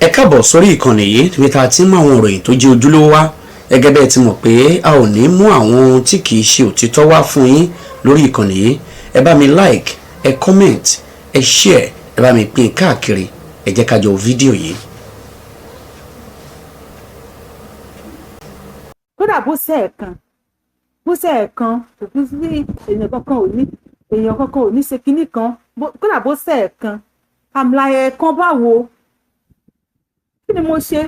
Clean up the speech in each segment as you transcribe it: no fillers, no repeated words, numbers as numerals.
Ẹ káàbọ̀ sórí ìkànnì yìí níbi tá a ti ń mú àwọn ìròyìn tó jẹ́ ojúlówó wá. Gẹ́gẹ́ bẹ́ẹ̀ ti mọ̀ pé a ò ní mú àwọn ohun tí kìí ṣe òtítọ́ wá fún yín lórí ìkànnì yìí. Ẹ bá mi like, ẹ comment, ẹ share, ẹ bá mi pín káàkiri. Ẹ jẹ́ ká jọ wo fídíò yìí. Kódà bó ṣe ẹ̀kan, bó ṣe ẹ̀kan, kò fi sí èèyàn kankan ò ní, èèyàn kankan ò ní ṣe kinní kan. Kódà bó ṣe ẹ̀kan, àmàlà ẹ̀kan báwo? Kí ni mo ṣe?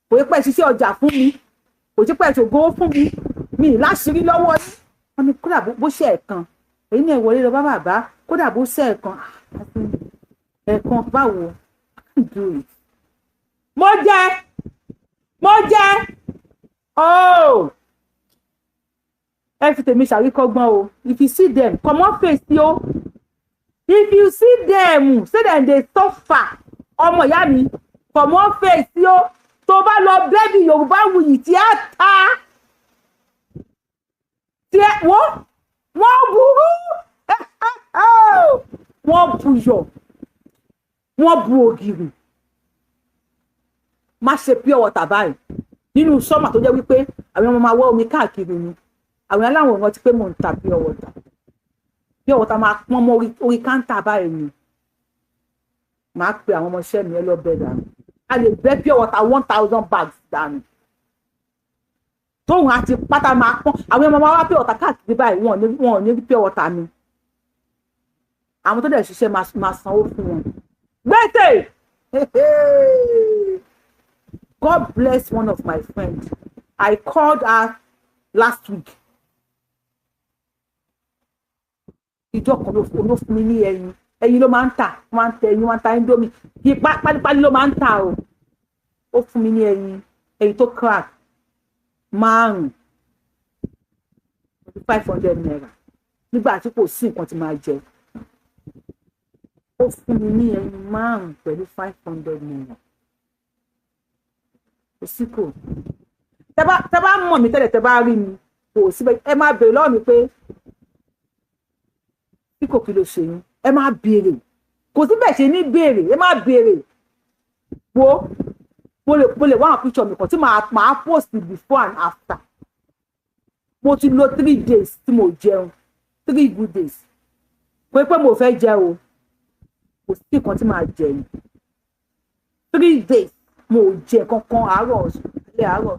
Kò yẹ pé ṣiṣẹ́ ọjà fún mi, kò jẹ́ pé ṣògo fún mi, mi ì láṣìírí lọ́wọ́ yín. Wọ́n ní kódà bó ṣe ẹ̀kan, èyí náà wọlé lọ bá bàbá. Kódà bó ṣe ẹ̀kan, ẹ̀kan báwo? I can't do it. Mo jẹ, mo jẹ oh, ẹ fi tèmi ṣàríkọ́gbọ́n o. If you see them, comot face yo. If you see them say dem dey suffer, ọmọ ìyá mi, comot face yo. Tó bá lọ bẹ́bí Yorùbá wuyì tí a ta tí ẹ wọ́n burú, wọ́n buyọ̀, wọ́n bu ògìrì. Má ṣe pure water báyìí nínú summer tó jẹ́ wípé àwọn ọmọ máa wọ́ omi káàkiri ni. Àwọn aláwọ̀ rántí pé mò ń ta pure water. Pure water máa pọ́n mọ́ orí counter báyìí ni. Màá pe àwọn ọmọọṣẹ́ mi, ẹ lọ bẹ̀ dànù. A lè bẹ́ pure water 1,000 bags dànù, tóun àti pátá máa pọ́n. Àwọn ọmọ máa wá pure water káàkiri báyìí, wọn ò ní rí pure water mi. Àwọn tó dẹ̀ ṣiṣẹ́ máa sanwó fún wọn. Gbèsè. God bless one of my friends. I called her last week. Ìjọ kan ló fún mi ní ẹyin. Ẹyin ló máa ń tà, máa ń tẹ ẹyin, máa ń ta indomie. Kí pálípálí ló máa ń tà o. Ó fún mi ní ẹyin, ẹyin tó crack márùn-ún, ₦500, nígbà tí kò sí nǹkan tí máa jẹ. Ó fún mi ní ẹyin márùn-ún pẹ̀lú ₦500. Kò sí kò. Tẹ bá mọ̀ mí tẹ́lẹ̀, tẹ bá rí mi, kò síbẹ̀. Ẹ máa béèrè lọ́wọ́ mi pé tí kò kí ló ṣe yín. Ẹ máa béèrè, kò síbẹ̀ ṣe ní béèrè, ẹ máa béèrè. Wo, mo lè wá àwọn picture mi kan tí màá post before and after. Mo ti lò 3 days tí mo jẹun, 3 good days. Pé mo fẹ́ jẹ o, kò sí nǹkan tí màá jẹ ni. 3 days mo jẹ kankan, àárọ̀, alẹ́, àárọ̀.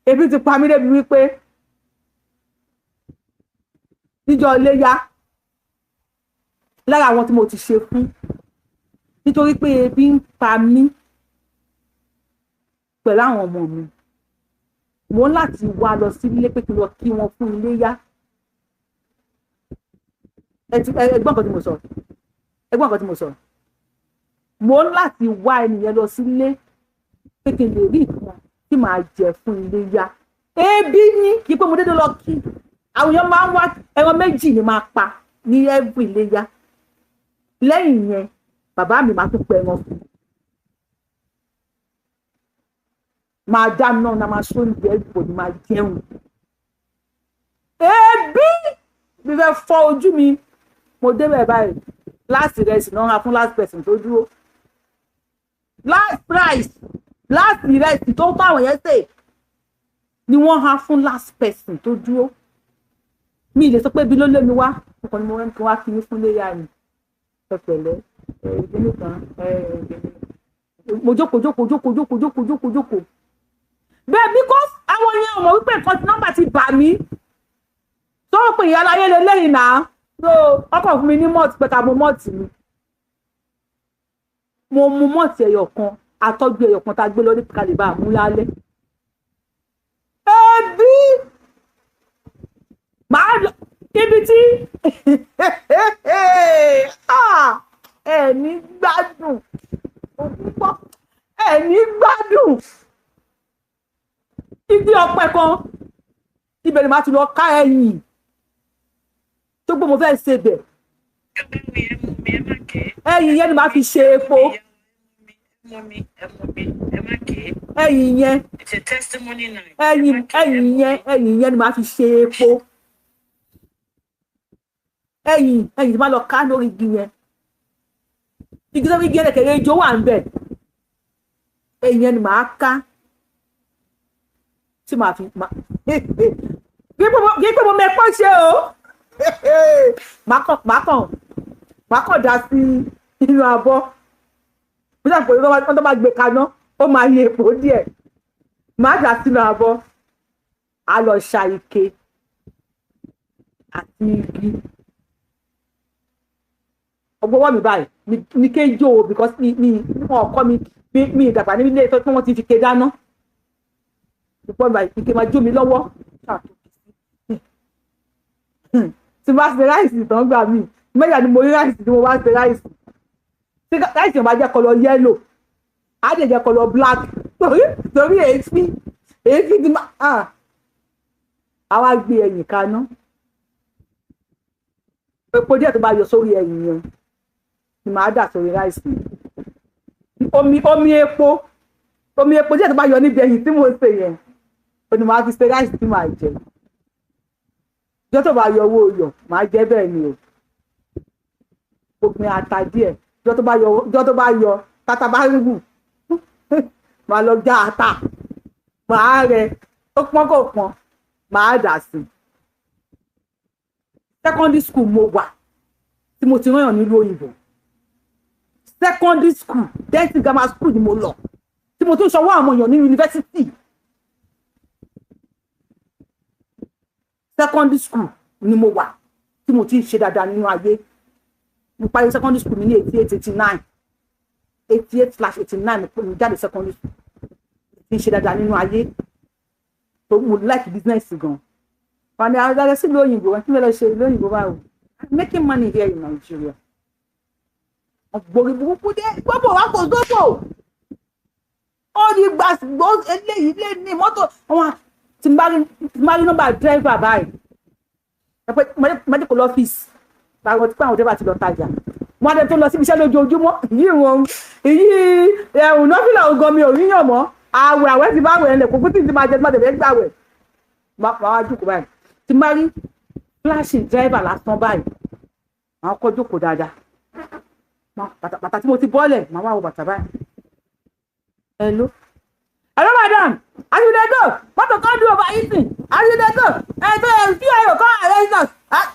Ebi ti pa mí débi wípé níjọ́ iléyá, lára àwọn tí mo ti ṣe fún, nítorí pé ebi ń pa mí pẹ̀lú àwọn ọmọ mi, mo ń láti wá lọ sílé pé kí n lọ kí wọn fún iléyá. Ẹ gbọ́ nǹkan tí mo sọ, ẹ gbọ́ nǹkan tí mo sọ. Mo ń láti wá ẹnìyẹn lọ sílé pé kí n lè rí nǹkan tí màá jẹ fún iléyá. Ebi ní kí pé mo dédé lọ kí àwọn èèyàn. Máa ń wá ẹran méjì ni máa pa ní every iléyá. Lẹ́yìn yẹn, bàbá mi máa tún pẹ ẹran fún, máa dáná náà, máa sóúnjẹ, everybody máa jẹun. Ebi mi fẹ́ fọ́ ojú mi. Mo débẹ̀ báyìí, last rice náà ra fún last person tó dúró. Last rice, last rice tó fáwọn yẹn sè ni wọ́n há fún last person tó dúró. Mi lè sọ pé ibi ló lé mi wá. Ọkàn ni mo rẹ́ kí wá kí ní fún léyà ni. Ẹ pẹ̀lẹ́, ẹ ìdílé kan, ẹ mo jókòó, jókòó, jókòó, jókòó, jókòó, jókòó, jókòó bẹ́ẹ̀, because àwọn yẹn ò mọ̀ wípé nǹkan tí nọ́mbà ti bà mí tó pè ìyá aláyé lélẹ́yìn náà. So ọkọ̀ fún mi ní malt pé ká mo malt mi. Mo mu malt ẹyọ kan, àtọ́jú ẹyọ kan tá a gbé lọ ní kálíbà mú lálẹ́. Ebi màá lọ ibi tí ẹ ní gbádùn, ẹ ní gbádùn. Igi ọ̀pẹ kan ibẹ̀ ni màá ti lọ ká ẹyìn tó gbé mo fẹ́ ṣe bẹ̀. Ẹyìn yẹn ni màá fi ṣe epo. Ẹyìn yẹn, ẹyìn yẹn, ẹyìn yẹn ni màá fi ṣe epo. Ẹyìn tí màá lọ ká lórí igi yẹn. Igi tó fi gé ẹ̀kẹ́rẹ́ ijó wà ń bẹ̀. Ẹ̀yìn ẹni màá ká tí màá fi kí pé mo mẹ́pọ̀ ṣe o. Màá kàn dá sí inú abọ́. Bí sàpò wọ́n tó bá gbé kaná, ó máa yẹ epo díẹ̀. Màá dà sínú abọ́. A lọ ṣa ike àti igi. Ọgbọ́wọ́ mi báyìí ní ké jó o, because mi wọn kọ́ mi, mi ìdàgbà níbi ilé tí wọ́n ti fi ké dáná. Ìpọ́n báyìí ike máa jó mi lọ́wọ́. Tí bá ṣe rice tán gbà mí mẹ́ta ni mo rí rice tí mo bá ṣe rice. Tí rice yẹn bá jẹ́ colour yellow, á dẹ̀ jẹ́ colour black torí èéfín ti máa. Àwa gbé ẹyìn kaná. Epo díẹ̀ tó bá yọ sórí ẹyìn yẹn ni màá dà sórí rice. Omi epo díẹ̀ tó bá yọ níbi ẹyìn tí mo ṣe yẹn ni màá fi ṣe rice tí màá jẹ. Ọjọ́ tó bá yọ owó yọ, màá jẹ bẹ́ẹ̀ ni o. Mo gbin ata díẹ̀. Ọjọ́ tó bá yọ tata bá ń wù, màá lọ já ata, màá rẹ, ó pọ́n kò pọ́n, màá dà sí. Secondary school mo wà tí mo ti rán nílùú òyìnbó. Secondary school, Denton Grammar School ni mo lọ tí mo tún ṣọwọ́ àwọn èèyàn ní yunifásitì. Secondary school ni mo wà tí mo ti ń ṣe dáadáa nínú ayé. Mo parí secondary school mi ní 88, 89, 88/89 mo jáde secondary school. Ti ń ṣe dáadáa nínú ayé tó mo like business gan. Wọn ni àwọn dáadáa sílùú òyìnbó wọn kí ló lọ ṣe ìlú òyìnbó báwo? I'm making money here in Nigeria. Ọ̀gbọ̀n burúkú dé gbọ́bọ̀ wá kò sóbò. Ó ní gbàgbọ́ eléyìí lé ní mọ́tò wọn tí bá rí nọ́mbà dírẹ́fà báyìí. Ẹ pé mọ́tò lọ́fíìsì báwọn tí pé àwọn dírẹ́fà ti lọ tajà. Wọ́n á dẹ́ tó lọ síbi iṣẹ́ lójoojúmọ́. Èyí wọn èyí ẹ̀hùn nọ́fìlà ògàn mi ò ríyàn mọ́. Àwẹ̀ ti bá wẹ̀ ẹ̀ kókó tí ti máa jẹ tí máa tẹ̀lé gbàwẹ̀. Máa wá jókòó báyìí. Tí bá rí flashing dírẹ́fà lásán báyìí, màá kọ́ jókòó dáadáa. Bàtà tí mo ti bọ́lẹ̀, màá wá wo bàtà báyìí. Hello. Hello madam, as you dey go, mọ́tò kan dúró bá yín sìn, as you dey go, ẹ̀ tó ẹ̀ tí ẹ̀rọ kan arrest us.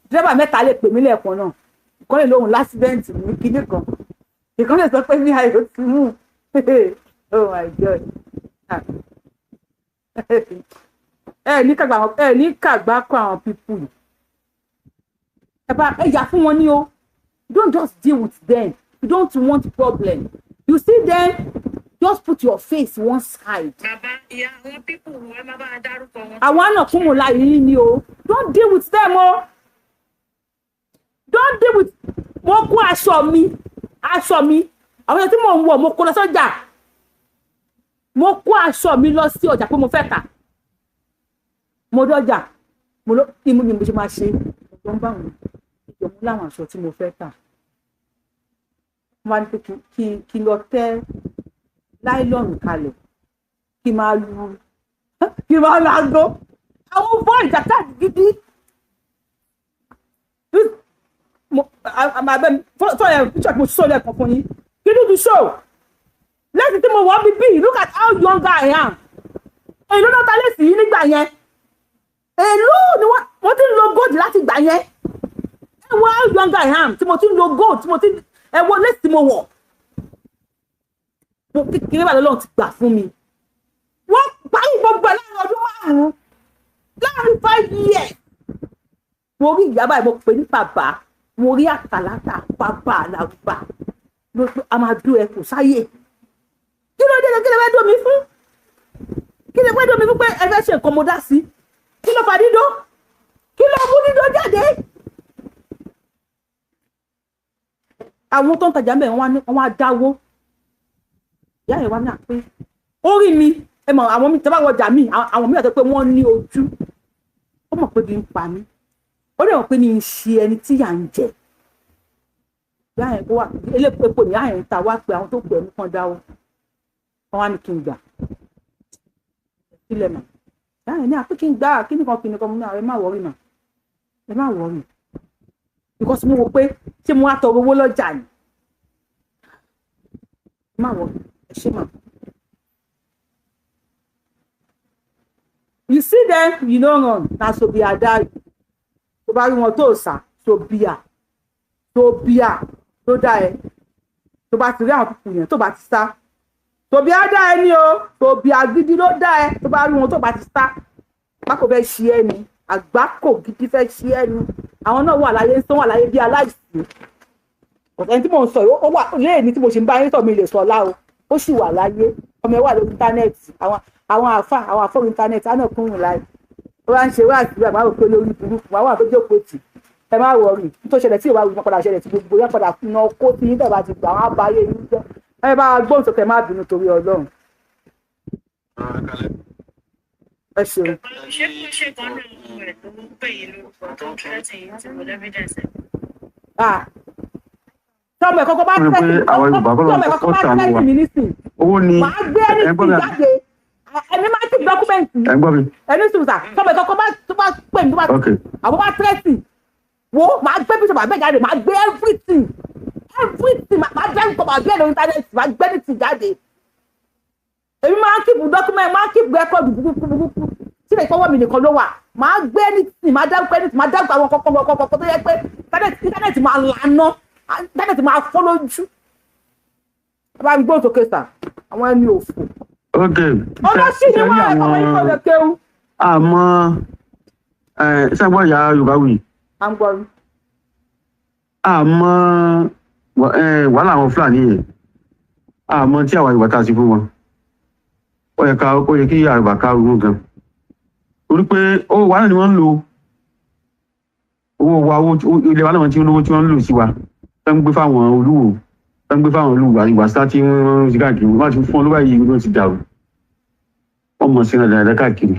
Dírẹ́bà mẹ́ta lè pè mí lẹ́ẹ̀kan náà. Ìkan lè lóhùn l'accident ní kinní kan. Ìkan lè sọ pé ní ayò ti mú. Oh my God. Ẹ ní kàgbá kọ àwọn people. Ẹ bá ẹ yà fún wọn ní o. Don't just deal with them. You don't want problem. You see them, just put your face one side. Bàbá ìyá, àwọn people ẹ má bá a dárúkọ wọn. Àwọn àna kún mọ̀ láyé yín ni o. Don't deal with them o. Don't deal with. Mo kó aṣọ mi, àwọn èèyàn tí mò ń wọ̀, mo kó lọ sọ́jà. Mo kó aṣọ mi lọ sí ọjà pé mo fẹ́ tà. Mo dọ́jà, mo lọ kí mo ṣe máa ṣe. Mo ń bá wọn ìjọ mú láwọn aṣọ tí mo fẹ́ tà. Wọ́n wá ní pé kí lọ tẹ́ nylon kalẹ̀, kí máa lu, kí máa lágbo. Àwọn boy jàkà gidi. Àbẹ fọ́ ẹ̀ picture mo sọ lẹ́ẹ̀kan fún yín. Kí ló tún show? Lẹ́sìn tí mo wọ́ bíbí, look at how young I am. Èló náà ta lẹ́sìn yìí nígbà yẹn? Èló ni wọ́n ti ń lo gold láti gbà yẹn? Ẹ wo how young I am tí mo ti ń lo gold, tí mo ti ẹ wo lẹ́sìn tí mo wọ̀. Mo kékeré bàlọ́ lọ́run ti gbà fún mi. Wọ́n parí gbogbo ẹ̀ láàrin ọdún 5, láàrin 5 years. Mo rí ìyá báyìí, mo pè ní bàbá, mo rí àkàlàtà bàbá àlàgbà ló pé a máa dún ẹ kò sáyè. Kí ló dé? Kí ló fẹ́ dùn mí fún? Kí ló fẹ́ dùn mí fún pé ẹ fẹ́ ṣe nǹkan mo dá sí? Kí ló fa dídó? Kí ló mú dídó jáde? Àwọn tó ń tajà mẹ́rin wọ́n wá dáwó. Ìyá yẹn wá ní àpé orí mi, ẹ mọ̀ àwọn mi tẹ́ bá wọjà mi, àwọn mi àti pé wọ́n ní ojú. Ó mọ̀ pé bí ń pa mí, ó dẹ̀ mọ̀ pé ní í ṣe ẹni tí yà ń jẹ. Ìyá yẹn kó wà elépo ní ìyá yẹn ń ta wá pé àwọn tó pè mí kan dáwó. Wọ́n wá ní kí n gbà sílẹ̀ mà. Ìyá yẹn ní àpé kí n gbà kí nìkan kí nìkan. Mo ní àwọn, ẹ má worry mà, ẹ má worry, because mo wò pé ṣé mo wá tọrọ owó lọ́jà ni. Má wọ ẹ ṣe mà. You see them, you no run. Na sobia die. Tó bá rí wọn tó sá, sobia sobia ló dá ẹ. Tó bá ti rí àwọn pípù yẹn tó bá ti sá, sobia dá ẹ ní o. Sobia gidi ló dá ẹ. Tó bá rí wọn tó bá ti sá, àgbákò fẹ́ ṣe ẹ ni. Àgbákò gidi fẹ́ ṣe ẹ ni. Àwọn náà wà láyé, tó wà láyé bí aláìsí. Ẹni tí mò ń sọ yìí, ó wà léèní tí mo ṣe ń bá yín sọ, mi lè sọ ọlá o. Ó sì wà láyé. Ọmọ ẹ wà lórí íńtánẹ́ẹ̀tì. Àwọn àáfà, àwọn àfọ íńtánẹ́ẹ̀tì á náà kúrùn láì. Ó wá ń ṣe wá àti ìgbà pé lórí burúkú àwọn àfọ jókòó tì. Ẹ má wọrí, tó ṣẹlẹ̀ tí ìwà wù padà ṣẹlẹ̀ tí gbogbo yẹn padà na kó tí yín tẹ̀bà ti gbà wọ́n á bá ayé yín jẹ́. Ẹ bá gbóhùn sókè, má bínú torí Ọlọ́run. Ẹ ṣeun. Ṣé kò ṣe kan náà ọmọ rẹ̀ tó ń pè yín lórúkọ tó ń tẹ́tì yín tí mo lẹ́fídẹ̀nsì? Tọ́mọ ẹ̀ kọ́kọ́ bá tẹ́tì, tọ́mọ ẹ̀ kọ́kọ́ bá tẹ́tì mi nísìn. Owó ni Màá gbé ẹni tí jáde. Ẹni máa ti dọ́kúmẹ̀ntì. Ẹ gbọ́ mi. Ẹni sùn sà, tọ́mọ ẹ̀ kọ́kọ́ bá tó bá pè mí tó bá àwọn bá tẹ́tì. Wo màá gbé bíṣọ̀ màá gbé jáde, màá gbé everything. Everything màá gbé nǹkan màá gbé lórí íńtánẹ́ẹ̀tì, màá gbé ní ti jáde. Èmi máa ń kíìpù dọ́kúmẹ̀ntì, máa ń kíìpù rẹ́kọ̀dù burúkú burúkú. Tí lè fọwọ́ mi nìkan ló wà. Màá gbé anything, màá dárúkọ anything, màá dárúkọ àwọn kọ̀ọ̀kan kọ̀ọ̀kan tó yẹ pé íńtánẹ́ẹ̀tì máa lànà, íńtánẹ́ẹ̀tì máa fọ́ lójú. Ẹ bá mi gbóhùn sókè sà, àwọn ẹni òfò. Ok. Olóṣì ni wọ́n ẹ̀kọ́ wọn yìí kò lè kéwú. Àmọ́ ṣàgbọ́n ìyá Yorùbá wì. À ń gbọ́ rí. Àmọ́ wàhálà àwọn Fúlàní yẹn, àmọ́ tí àwa Yorùbá ta sí fún wọn. Ó yẹ ká ó yẹ kí Yorùbá ká ronú gan. Torí pé owó wa náà ni wọ́n ń lò. Owó wa, owó ilẹ̀ wa náà tí olówó tí wọ́n ń lò sí wa. Tẹ́ ń gbé fáwọn olúwo, tẹ́ ń gbé fáwọn olúwo àyùbá sá tí wọ́n ń ṣe káàkiri. Wọ́n ti fún ọ lówó yìí ló ti dàrú. Wọ́n mọ̀ sí dáadáa káàkiri.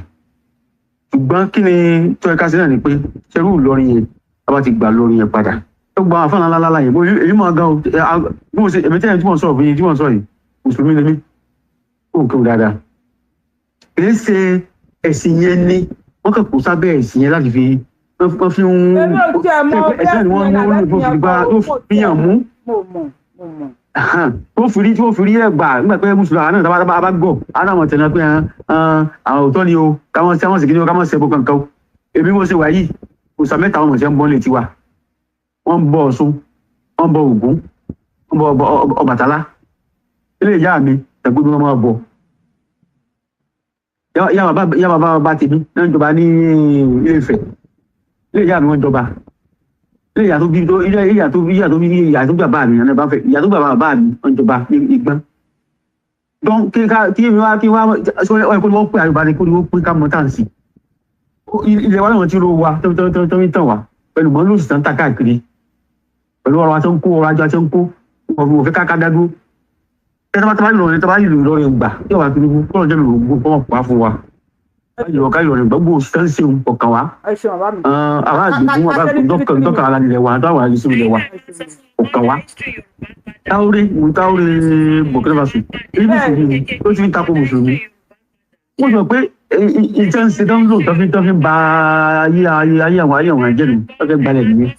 Ṣùgbọ́n kí ni tó yẹ ká sí náà ni pé ṣerú Ìlọrin yẹn, a bá ti gbà lórí yẹn padà. Ó gba àwọn afáàná ńlá yẹn, èmi máa gan o. Bí mo ṣe èmi tẹ́yìn tí mo sọ̀rọ̀ fún yín tí mo sọ yìí, mùsùlùmí ni mí. Ó kéwù dáadáa. Kì í ṣe ẹ̀sìn yẹn ni wọ́n kàn kó sábẹ́ ẹ̀sìn yẹn láti fi wọ́n fi ń Èmi ò tiẹ̀ mọ̀ ẹ̀sìn náà ni wọ́n mú lò fi gba tó fi yàn mú. Mo mọ̀, mo mọ̀. Tó fi rí tó fi rí ẹgbà nígbà pé mùsùlùmí àwọn náà tá bá gbọ́ àwọn náà mọ̀ tẹ̀lé pé àwọn òótọ́ ni o, káwọn ṣe àwọn sì kí ni o, káwọn ṣe bó kankan o. Èmi mo ṣe wà yìí, òòṣà mẹ́ta wọn mọ̀ ṣe ń bọ́ létí wa. Wọ́n ń bọ Ọ̀ṣun, wọ́n ń bọ Ògún, wọ́n ń bọ Ọbàtálá. Ilé ìyá mi ẹ̀gbọ́n mi wọ́n máa bọ̀. Yá bàbá bàbá tèmi náà ń jọba ní Ilé Ifẹ̀. Ilé ìyá mi wọ́n ń jọba. Ilé ìyá tó bí tó ilé ìyá tó bí ìyá tó bí ìyá tó bí bàbá mi náà bá fẹ́ ìyá tó bí bàbá bàbá mi wọ́n ń jọba ní Ìgbọ́n. Dọ́n kí ká kí mi wá kí wá sọ ẹ kó ni wọ́n pè àyùbá ni kó ni wọ́n pè ká mọ táǹsì. Ilé wa náà ti ro wa tó ń tàn wá pẹ̀lú mọ́ lóṣù tán ta káàkiri pẹ̀lú ọrọ̀ àti ń kó ọrọ̀ ajé àti ń kó òfin káká dádúró. Tẹ́tọ́ bá lọ tẹ́tọ́ bá yìí lọ́rọ̀ gbà yóò wá Tinubu kó lọ́jọ́ mi gbogbo kọ́ pa fún wa. Yóò ká ìrọ̀rùn gbogbo oṣù tán ṣeun ọ̀kan wa. Ẹ ṣeun bàbá mi. Àwa àgbègbè àbá dọ́kàn ara nílẹ̀ wa tó àwọn àyè ilẹ̀ wa ọ̀kan wa. Táwóré Táwóré Burkina Faso èyí mùsùlùmí ó ti ń takò mùsùlùmí. Wọ́n sọ pé ìtẹ́ ń ṣe tán lò tán fi ń ba ayé ayé àwọn ayé àwọn ẹ̀jẹ̀ nù wọ́n fẹ́ gbalẹ̀ nìyẹn.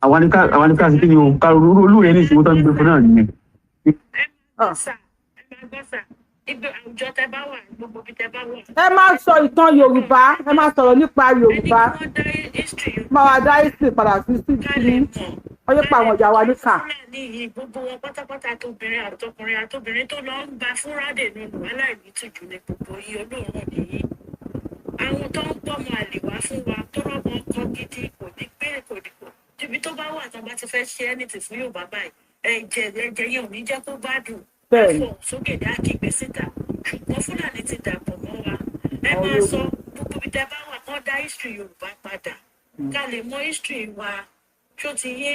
Àwa ni ká sí kí ni o ká olóòrè ní ìṣòwò tó ń gbé fún náà nìyẹn. Ẹ máa sọ ìtàn Yorùbá, ẹ máa sọ̀rọ̀ nípa Yorùbá, máa wá dá ìsìn padà sí sí ní wọ́n yóò pa àwọn ìyá wa níkà. Fúlàní yìí gbogbo wọn pátápátá, àtobìnrin àtọkùnrin àtobìnrin tó lọ ń gba fúrádé nínú aláìní tìjú ní gbogbo yìí olóòórùn nìyí. Àwọn tó ń gbọ́mọ àlè wá fún wa tó rọ́mọ ọkọ gidi kò ní gbé kò ní kò níbi tó bá wà tó bá ti fẹ́ ṣe anything fún Yorùbá báyìí, ẹ̀jẹ̀ ẹ̀jẹ̀ yẹn ò ní jẹ́ kó gbádùn. Bẹ́ẹ̀ni. Fọ̀ sókè dá kígbe síta, ṣùgbọ́n Fúlàní ti dàpọ̀ mọ́ wa. Ẹ máa sọ gbogbo ibi tẹ́ bá wà kán dá history Yorùbá padà ká lè mọ history wa ṣó ti yé.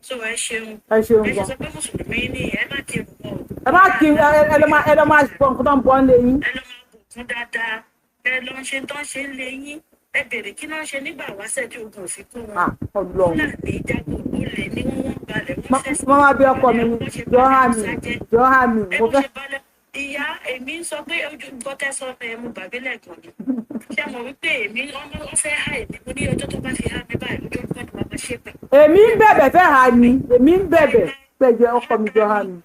So ẹ ṣeun. Ẹ ṣeun Ẹ ṣe gan. sọ pé mùsùlùmí ni ẹ má kírun mọ́ o. Ẹ má kí ẹ lọ máa gbọ́ nǹkan tó ń bọ́ ń lé yín. Ẹ lọ máa bùkún dáadáa, ẹ lọ ń ṣe tó ń ṣe ń lé yín. Ẹ bèrè kí ló ń ṣe nígbà wáṣẹ tí ogun òfin kó wọn. Ah, Ọlọ́run. Fúlàní jagun olè ní wọ́n wọ́n balẹ̀ wọ́n fẹsẹ̀. Mo máa bí ọkọ mi ni jọ́há mi, jọ́há mi, Ẹ mo bó fẹ́. ṣe balẹ̀ ìyá èmi ń sọ pé ojú nǹkan tẹ́ sọ ẹ mo gbàgbé lẹ́ẹ̀kan ni. Ṣé mo wí pé èmi ọmọ wọn fẹ́ há èmi, mo ní ọjọ́ tó bá fi há mi báyìí ojoojúmọ́ ni màá máa ṣépè. Èmi ń bẹ̀bẹ̀ fẹ́ ha ni, èmi ń bẹ̀bẹ̀ pẹ̀jẹ́ ọkọ mi jọ́há mi.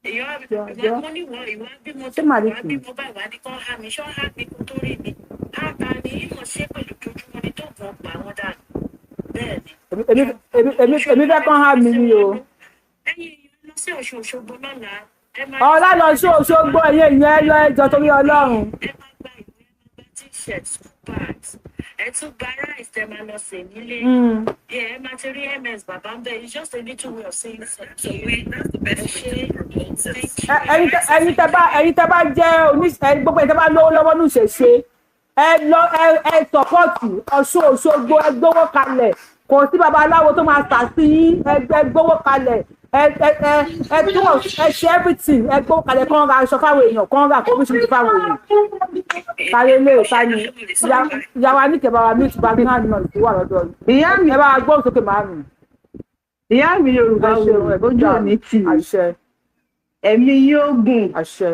Èèyàn Jọ. mo ní wọ ìwà bímọ Ṣé tó màá rí wà kì í? bímọ báyìí wà ní kán há mi, ṣọ́ há mi kó tó rí mi. Á ta ni ìmọ̀ ṣe pẹ̀lú ojoojúmọ́ ni tó kàn pa wọ́n dànù. Bẹ́ẹ̀ ni. Èmi fẹ́ kán há mi ni o. Ẹ̀yin èèyàn lọ sí Ọ̀ṣun Òṣogbo lọ́la. Ẹ máa Ọlá lọ sí Òṣogbo, ẹ̀yin èèyàn, ẹ lọ, ẹjọ́ torí Ọlọ́run. Ẹ máa gba ìwé, ẹ máa gba t-shirt, school bags. Ẹ tún gba rice tẹ máa lọ sè nílé. Yeah, ẹ máa ti rí MS bàbá ń bẹ̀. It's just a little way of saying thank So you. we, that's the best Ẹ ṣé. way to promote it. Thank you. Ẹ̀yin tẹ bá jẹ́ oní ẹ, gbogbo ẹ̀yin tẹ bá lówó lọ́wọ́ ní ìṣẹ̀ṣe, ẹ lọ, ẹ support Ọ̀ṣun Òṣogbo, ẹ gbówó kalẹ̀. Kò sí babaláwo tó máa tà sí yín. Ẹ gbówó kalẹ̀, ẹ tún ẹ ṣe everything. Ẹ gbówó kalẹ̀, kán ra aṣọ fáwọn èèyàn, kán ra kọ́míṣìn fáwọn èèyàn. Sáré lé òsá ni ìyá wa ní kẹbàá wa mute background noise tó wà lọ́dọ̀ yìí. Ìyá mi. Ẹ bá wa gbóhùn sókè, màámi. Ìyá mi, Yorùbá Ẹ ṣeun, wò ẹ ojú òní tì í. Àṣẹ. Ẹ̀mí yóò gùn. Àṣẹ.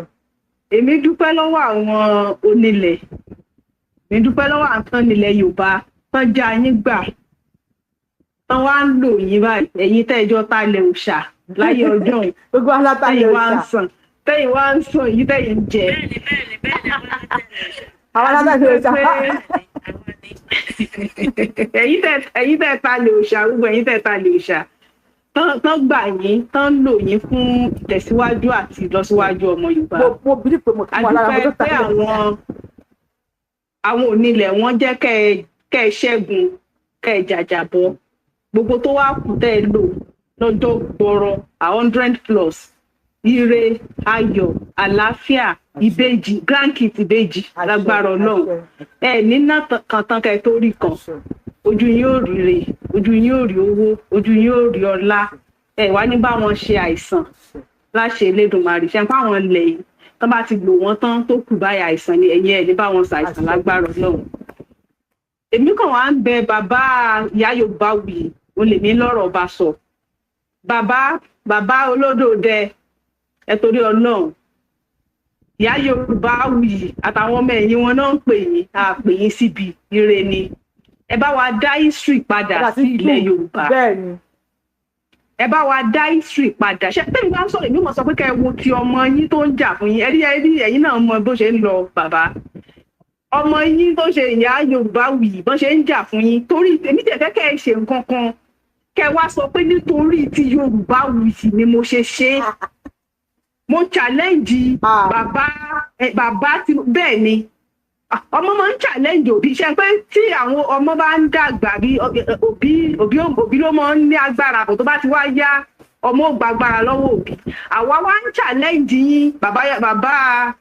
Èmi dúpẹ́ lọ́wọ́ àwọn onílẹ̀, èmi dúpẹ́ lọ́wọ́ àwọn tán nílẹ̀ Yorùbá tán já yín gbà, tán wá ń lò yín báyìí. Ẹ̀yin tẹ́jọ́ talẹ̀ òòṣà láyé ọjọ́ yìí, Gbogbo aláta tẹ́yìn yóò wá ń ṣà sàn, tẹ́yìn wá ń sàn yìí, tẹ́yìn ń jẹ. Bẹ́ẹ̀ni, àwọn alátẹ̀lẹ̀ òòṣà. Àwọn aláta yóò ṣà. Pé Àwa ni. ẹ̀yin tẹ́ talẹ̀ òòṣà, gbogbo ẹ̀yin tẹ́ talẹ̀ òòṣà, tán gbà yín, tán lò yín fún ìtẹ̀síwájú àti ìlọsíwájú ọmọ Yorùbá. Mo believe pé mo tún wà lára àwọn Adúpẹ́ tó pé tà. àwọn onílẹ̀ wọ́n jẹ́ kẹ́ ẹ ṣẹ́gun, kẹ́ ẹ jàjàbọ́. Gbogbo tó wá kù tẹ́ ẹ lò lọ́jọ́ gbọrọ 100+, ire, ayọ̀, àlàáfíà, ìbejì, grandkids, ìbejì, lágbára Ọlọ́run. Ẹ ní ná kan tán kẹ́ ẹ tó rí kan. Ojú yín ò rí re, ojú yín ò rí owó, ojú yín ò rí ọlá. Ẹ wá ní bá wọn ṣe àìsàn láṣẹ Elédùmarè. Ṣe pa àwọn ilẹ̀ yìí tán bá ti lò wọ́n tán tó kù báyìí, àìsàn ni. Ẹ̀yin ẹ̀ ní bá wọn ṣàìsàn lágbára Ọlọ́run. Èmi kàn wá ń bẹ bàbá ìyá Yorùbá wì, ó lè mí lọ́rọ̀ ọba sọ. Bàbá, bàbá olódòdẹ, ẹ torí Ọlọ́run, ìyá Yorùbá wì àtàwọn ọmọ ẹ̀yìn wọn náà ń pè yín, a pè yín síbi ire ni. Ẹ bá wa dá history padà sí ilẹ̀ Yorùbá. Bẹ́ẹ̀ ni. Ẹ bá wa dá history padà. Ṣé tẹ́mi bá ń sọ̀rọ̀, èmi mọ̀ sọ pé kẹ́ ẹ wo ti ọmọ yín tó ń jà fún yín. Ẹ rí ẹ̀yin náà mọ bó ṣe ń lọ. Bàbá, ọmọ yín tó ṣe ìyá Yorùbá wì, bọ́n ṣe ń jà fún yín, torí èmi tẹ̀ fẹ́ kẹ́ ẹ ṣe nǹkan kan, kẹ́ ẹ wá sọ pé nítorí ti Yorùbá wì ni mo ṣe ṣe é. Mo challenge Ah. bàbá, bàbá tí bẹ́ẹ̀ ni. Ah, ọmọ máa ń challenge òbí. Ṣe pé tí àwọn ọmọ bá ń dàgbà bí òbí ló máa ń ní agbára kò, tó bá ti wá yá, ọmọ ò gba agbára lọ́wọ́ òbí. Àwa wá ń challenge yín, bàbá, bàbá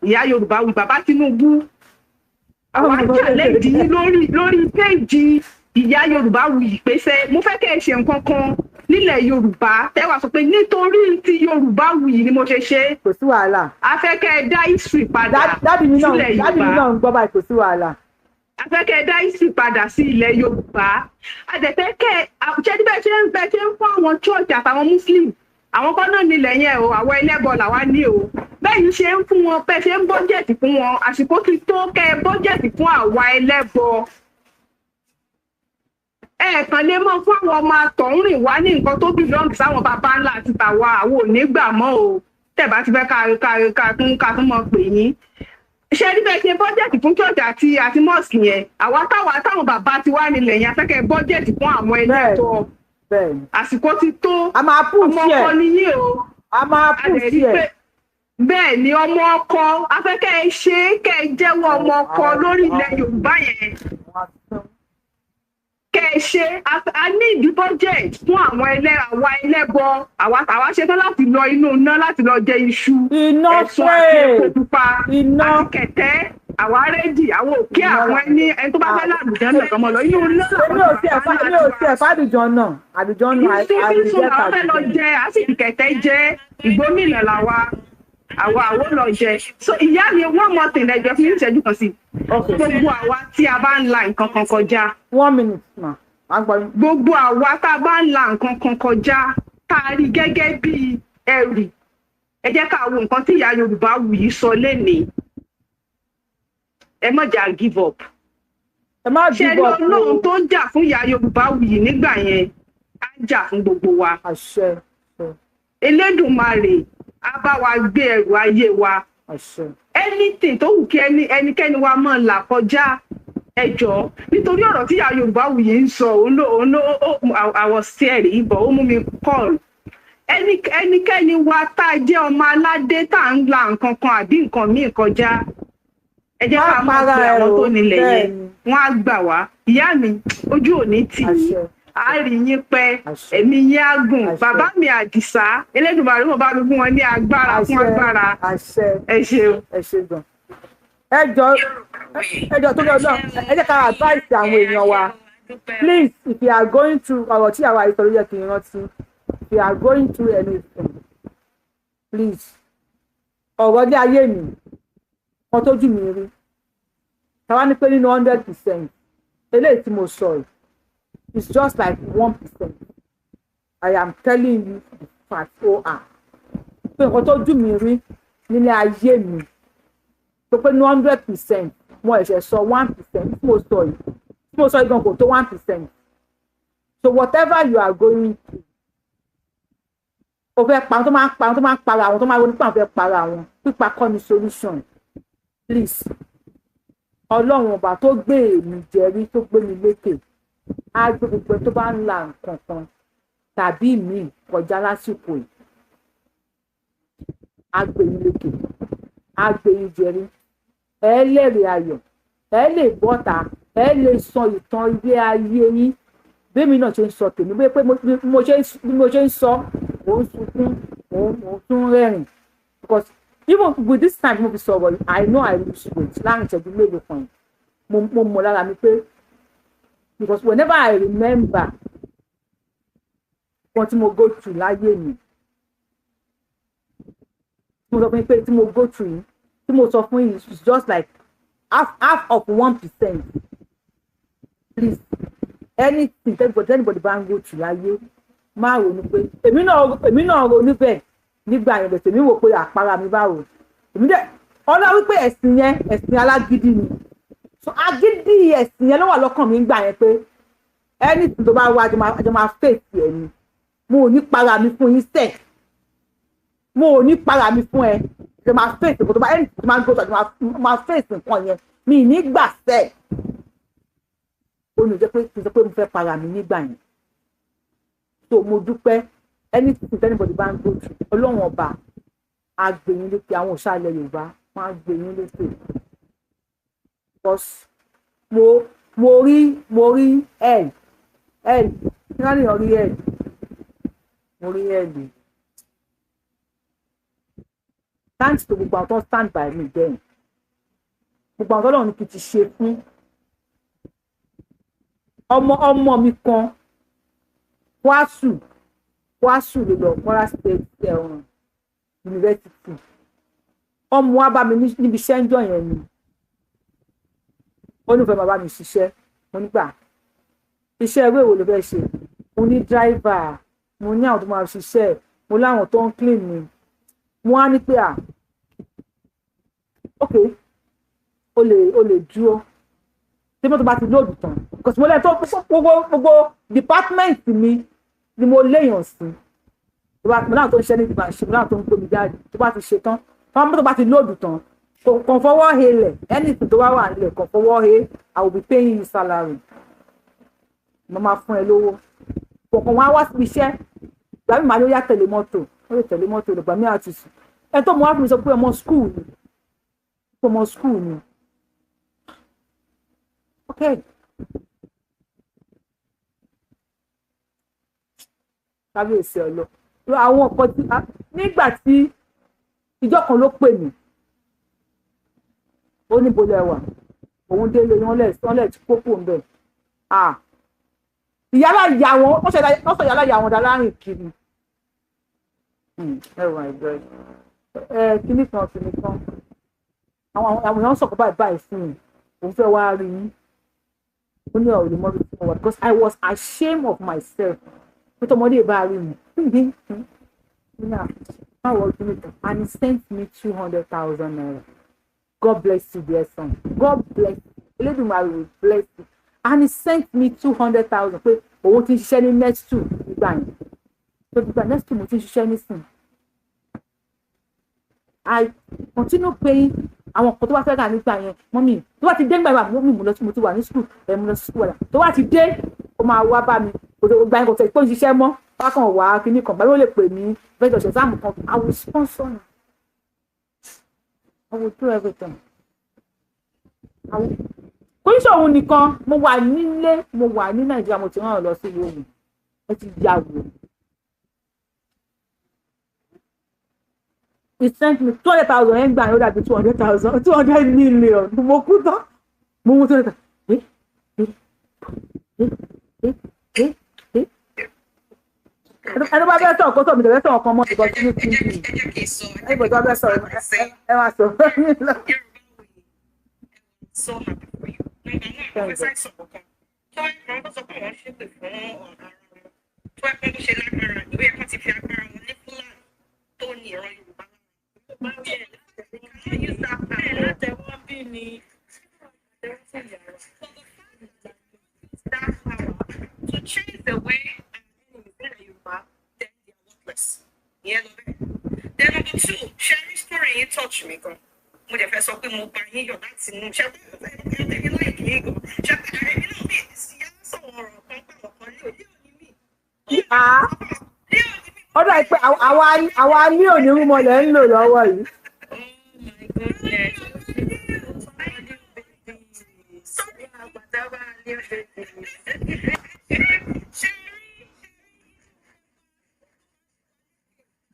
ìyá Yorùbá wí, bàbá Tinubu. Àwa ń challenge yín lórí péèjì ìyá Yorùbá wí pèsè. Mo fẹ́ kẹ́ ẹ ṣe nǹkan kan nílẹ̀ Yorùbá, tẹ́wà sọ pé nítorí ti Yorùbá wí ni mo ṣe ṣe é. Kò sí wàhálà. A fẹ́ kẹ́ ẹ dá history padà Daddy mi náà sílẹ̀ daddy mi Yorùbá. náà ń gbọ́ báyìí, kò sí wàhálà. A fẹ́ kẹ́ ẹ dá history padà sí ilẹ̀ Yorùbá. A dẹ̀ fẹ́ kẹ́ ẹ ṣé ní bẹ́ẹ̀ ṣe ń fún àwọn church àtàwọn Muslim, àwọn kan náà nílẹ̀ yẹn o, àwọn ẹlẹ́bọ làwa ní o. Bẹ́ẹ̀ ni ṣe ń fún wọn, bẹ́ẹ̀ ṣe ń budget fún wọn, àsìkò ti tó kẹ́ ẹ budget fún àwa ẹlẹ́bọ. Ẹ kàn lè mọ fún àwọn ọmọ àtọ̀húnrìn wá ní nǹkan tó belong sáwọn baba ńlá àti tàwa. Àwọn ò ní gbà mọ́ o. Tẹ̀ bá ti fẹ́ ká tún mọ̀ pè yín, ṣe rí bẹ́ẹ̀ ṣe budget fún church àti mosque yẹn, àwa táwa táwọn bàbá ti wá nílẹ̀ yẹn, afẹ́kẹ́ budget fún àwọn ẹlẹ́tọ̀. Bẹ́ẹ̀ ni. Àsìkò ti tó. A máa push Ọmọ ọkọ ẹ̀. ni yín o. A máa A push lè rí ẹ̀. pé bẹ́ẹ̀ ni ọmọ ọkọ afẹ́kẹ́ ẹ ṣe é, kẹ́ ẹ jẹ́wọ́ ọmọ ọkọ lórí ilẹ̀ Yorùbá yẹn, kẹ́ ẹ ṣe. A ní ìdí budget fún àwọn ẹlẹ́ àwa ẹlẹ́bọ. Àwa ṣetán láti lọ inú iná láti lọ jẹ iṣu Iná ẹ̀sùn àti epo pé pupa iná àti kẹ̀tẹ́. Àwa ready, àwọn òkè àwọn ẹni tó bá fẹ́ làlùjẹ́ náà kọ́mọ lọ inú iná. Èmi ò tiẹ̀ fà àlùjọ náà, àlùjọ náà. Iṣu sísun Àlùjẹ́ làwọn fẹ́ lọ tàbí jẹ, àsìkò kẹ̀tẹ́ jẹ ìgbómìnà làwa àwa àwo lọ jẹ. So ìyá mi, one more thing, ẹjọ fún ìṣẹ́jú kan sí. Okay. Gbogbo àwa tí a bá ń la nǹkan kan kọjá, One minute ma, à ń gbọ́ yín. gbogbo àwa tá a bá ń la nǹkan kan kọjá, tá a rí gẹ́gẹ́ bí ẹrù, ẹ jẹ́ ká wo nǹkan tí ìyá Yorùbá wù yìí sọ lénìí. Ẹ má jà give up. Ẹ má Ṣe give rí up o. Ọlọ́run tó ń jà fún ìyá Yorùbá wù yìí nígbà yẹn á jà fún gbogbo wa. Àṣẹ, àṣẹ. Elédùmarè Á bá wa gbé ẹrù ayé wa. Àṣẹ. Anything tó wù kí ẹnikẹ́ni wa máa là kọjá, ẹ jọ̀ọ́, nítorí ọ̀rọ̀ tí ìyá Yorùbá Wuyì ń sọ, òun ló ó I was scared, but ó mú mi call ẹnikẹ́ni wa tá a jẹ́ ọmọ aládé tá à ń la nǹkan kan àbí nǹkan míì kọjá, ẹ jẹ́ ká Má mọ̀ para pé ẹ àwọn o, tó nílẹ̀ yẹn, bẹ́ẹ̀ni. wọ́n á gbà wá. Ìyá mi, ojú ò ní tì yín. Àṣẹ. Á rí yín pẹ́. Àṣẹ. Ẹ̀mí yín á gùn. Àṣẹ. Bàbá mi Àdìsá, Elédùmarè mo bá mi fún wọn ní agbára fún Àṣẹ. agbára. Àṣẹ. Ẹ ṣeun. Ẹ ṣe gan. Ẹ jọ, ẹ jọ, tó lọ náà, ẹ jẹ́ ká advice àwọn èèyàn wa. Please, if you are going through, ọ̀rọ̀ tí àwa ìsọ̀rọ̀ yẹ kí n rántí, if you are going through anything, please, ọ̀rọ̀ ní ayé mi kan tójú mi rí, tàwa ní pé nínú 100%, eléyìí tí mo sọ yìí, it's just like 1%. I am telling you the fact o, à pé nǹkan tójú mi rí nílé ayé mi tó pé ní 100%, mo ẹ̀ṣẹ̀ sọ 1% tí mo sọ yìí gan kò tó 1%. So whatever you are going through, o fẹ́ pa, àwọn tó máa ń pa, àwọn tó máa ń para, àwọn tó máa ń ronú pé àwọn fẹ́ para àwọn, pípa kọ́ ni solution. Please, Ọlọ́run Ọba tó gbé èmi jẹrí, tó gbé mi lékè, á gbé gbogbo ẹni tó bá ń la nǹkan kan tàbí míì kọjá lásìkò yìí, á gbé yín lékè, á gbé yín jẹrí. Ẹ lẹ́rìí ayọ̀, ẹ lè bọ́ta, ẹ lè sọ ìtàn ilé ayé yín bẹ́ẹ̀mi náà ṣe ń sọ tèmi. Bí pé bí mo ṣe ń sọ, mò ń sunkún, mò ń tún rẹ́rìn, because even with this time mo fi sọ̀rọ̀ yìí, I know I lose weight láàrin ìṣẹ́jú mélòó kan yìí. Mo mọ̀ lára mi pé, because whenever I remember kan tí mo go through láyé mi, tí mo sọ fún yín pé tí mo go through yìí, tí mo sọ fún yín, it's just like half of 1%. Please, anything anybody bá ń go through láyé, má ronú pé èmi náà ronú bẹ́ẹ̀ nígbà yẹn bẹ̀tẹ̀. Èmi wò pé àpárá mi báwo, èmi dẹ̀ ọlọ́ wípé ẹ̀sìn yẹn, ẹ̀sìn alágídí ni. So agídí ẹ̀sìn yẹn ló wà lọ́kàn mi nígbà yẹn pé anything tó bá wá, àjọ máa face ẹ̀ ni. Mo ò ní para mi fún yín sẹ́ẹ̀, mo ò ní para mi fún ẹ. Àjọ máa face nǹkan tó bá, anything tó máa ń go through, àjọ máa face nǹkan yẹn. Mi ì ní gbà sẹ́ẹ̀. Ó ní jẹ́ pé kí n sọ pé mo fẹ́ para mi nígbà yẹn. So mo dúpẹ́. Anything anybody bá ń go through, Ọlọ́run Ọba á gbé yín lékè. Àwọn òṣàlẹ̀ Yorùbá, wọ́n á gbé yín lékè, because mo rí l l kí wọ́n lè rí l, mo rí l. Thanks to gbogbo àwọn tó stand by me then, gbogbo àwọn tó lọ́run ní kí n ti ṣe fún ọmọ ọmọ mi kan, Kwasu, Kwasu ló lọ, Kwara State University. Ọmọ wa bá mi níbi iṣẹ́ ń jọ yẹn ni. Ó ní fẹ́ máa bá mi ṣiṣẹ́. Mo nígbà iṣẹ́ eré wo ló fẹ́ ṣe? Mo ní driver, mo ní àwọn tó máa ṣiṣẹ́, mo láwọn tó ń clean mi. Mo á ní pé, à, ok, o lè dúró tí mọ́tò bá ti load tán, because mo lẹ́yìn tó gbogbo department mi ni mo léèyàn sí. Tó bá mo láwọn tó ń ṣiṣẹ́ ní ìgbà ṣe, mo láwọn tó ń gbómi jáde. Tó bá ti ṣe tán, tó mọ́tò bá ti load tán, kàn fọwọ́ he lẹ̀. Anything tó bá wà nílẹ̀, kàn fọwọ́ he. I will be paying you salary. Mo máa fún ẹ lówó kọ̀ọ̀kan. Wá wá síbi iṣẹ́, ìgbà mi máa ní ó yá, tẹ̀lé mọ́tò. Ó lè tẹ̀lé mọ́tò, ìgbà mi àti sùn. Ẹ tó mo wá fún mi sọ pé ọmọ school ni, pé ọmọ school ni. Ok, kábíyèsí ọlọ àwọn ọkọ tí nígbà tí ìjọ kan ló pè mí, ó ní bolo ẹwà òun délé, wọn lẹ ti kókó ń bẹ. Ìyálà ìyá wọn, wọ́n sọ ìyálà ìyá wọn dá láàrin kiri. Oh my God. Ẹ kíní kan, kíní kan, àwọn èèyàn sọ̀kọ̀ báyìí báyìí fún mi, òun fẹ́ wá rí yín. Ó ní ọ̀rọ̀ mọ́bí tí mo wà, because I was ashamed of myself pé tọmọdé bá rí mi báwo, kíní kan. And he sent me ₦200,000. God bless you, dear son. God bless you. Elédùmarè will bless you. And he sent me 200,000 pé òun ti ń ṣiṣẹ́ ní next two nígbà yẹn, tó gbígbà next two mo ti ń ṣiṣẹ́ nísìn. I continue paying àwọn nǹkan tó bá fẹ́ rà nígbà yẹn. Mummy, tó bá ti dé nígbà yẹn, mummy, mo lọ sí, mo ti wà ní school ẹ̀, mo lọ sí school wàdà. Tó bá ti dé, ó máa wá bá mi. Kò tó gba yẹn, kò tẹ̀ pé ó ń ṣiṣẹ́ mọ́, bákan wà kíní kan báyìí, ó lè pè mí fẹ́ jọ ṣe exam kan. I will sponsor you, I will do everything. I will. Kò ní sọ òun nìkan. Mo wà nílé, mo wà ní Nàìjíríà, mo ti rán ọ lọ sí ìlú òun, ẹ ti yà wò. He sent me 200,000 ẹ̀ ń gbà ní, ó dàbí 200,000, 200 million. Mo kú tán, mo mú 200,000. Ẹni bá fẹ́ sọ̀rọ̀ kó sọ̀rọ̀, mi tẹ̀lé sọ̀rọ̀ kan mọ́ ìbọn sínú tv. Ẹni bá fẹ́ sọ̀rọ̀, ẹ máa sọ̀rọ̀. So happy for you. Number one, mo fẹ́ sáré sọ̀rọ̀ kan. Tó ẹ̀ kan tó sọ pé wọ́n ṣépè fún ọ̀rọ̀ ara wọn. Tó ẹ̀ kan tó ṣe lágbára, ìwé ẹ̀kọ́ ti fi agbára wọn ní Fúlàní tó ní ìran Yorùbá. Látẹ̀wọ́ bí ni that power to chase away our enemies nílẹ̀ Yorùbá, then they are worthless. Ìyẹn lọ bẹ́ẹ̀. Then number two, sharing story yín touch mi gan. Mo dẹ̀ fẹ́ sọ pé mo bá yín yọ̀ láti inú. Ṣé pé ẹ̀mí láìkí yín gan? Ṣé pé ẹ̀mí náà bí ìyá sọ̀rọ̀ ọ̀rọ̀ kan pàrọ̀ kan lé òní òní mi. Ó dà pé àwa ní òní rúmọlẹ̀ ń lò lọ́wọ́ yìí. Oh my goodness.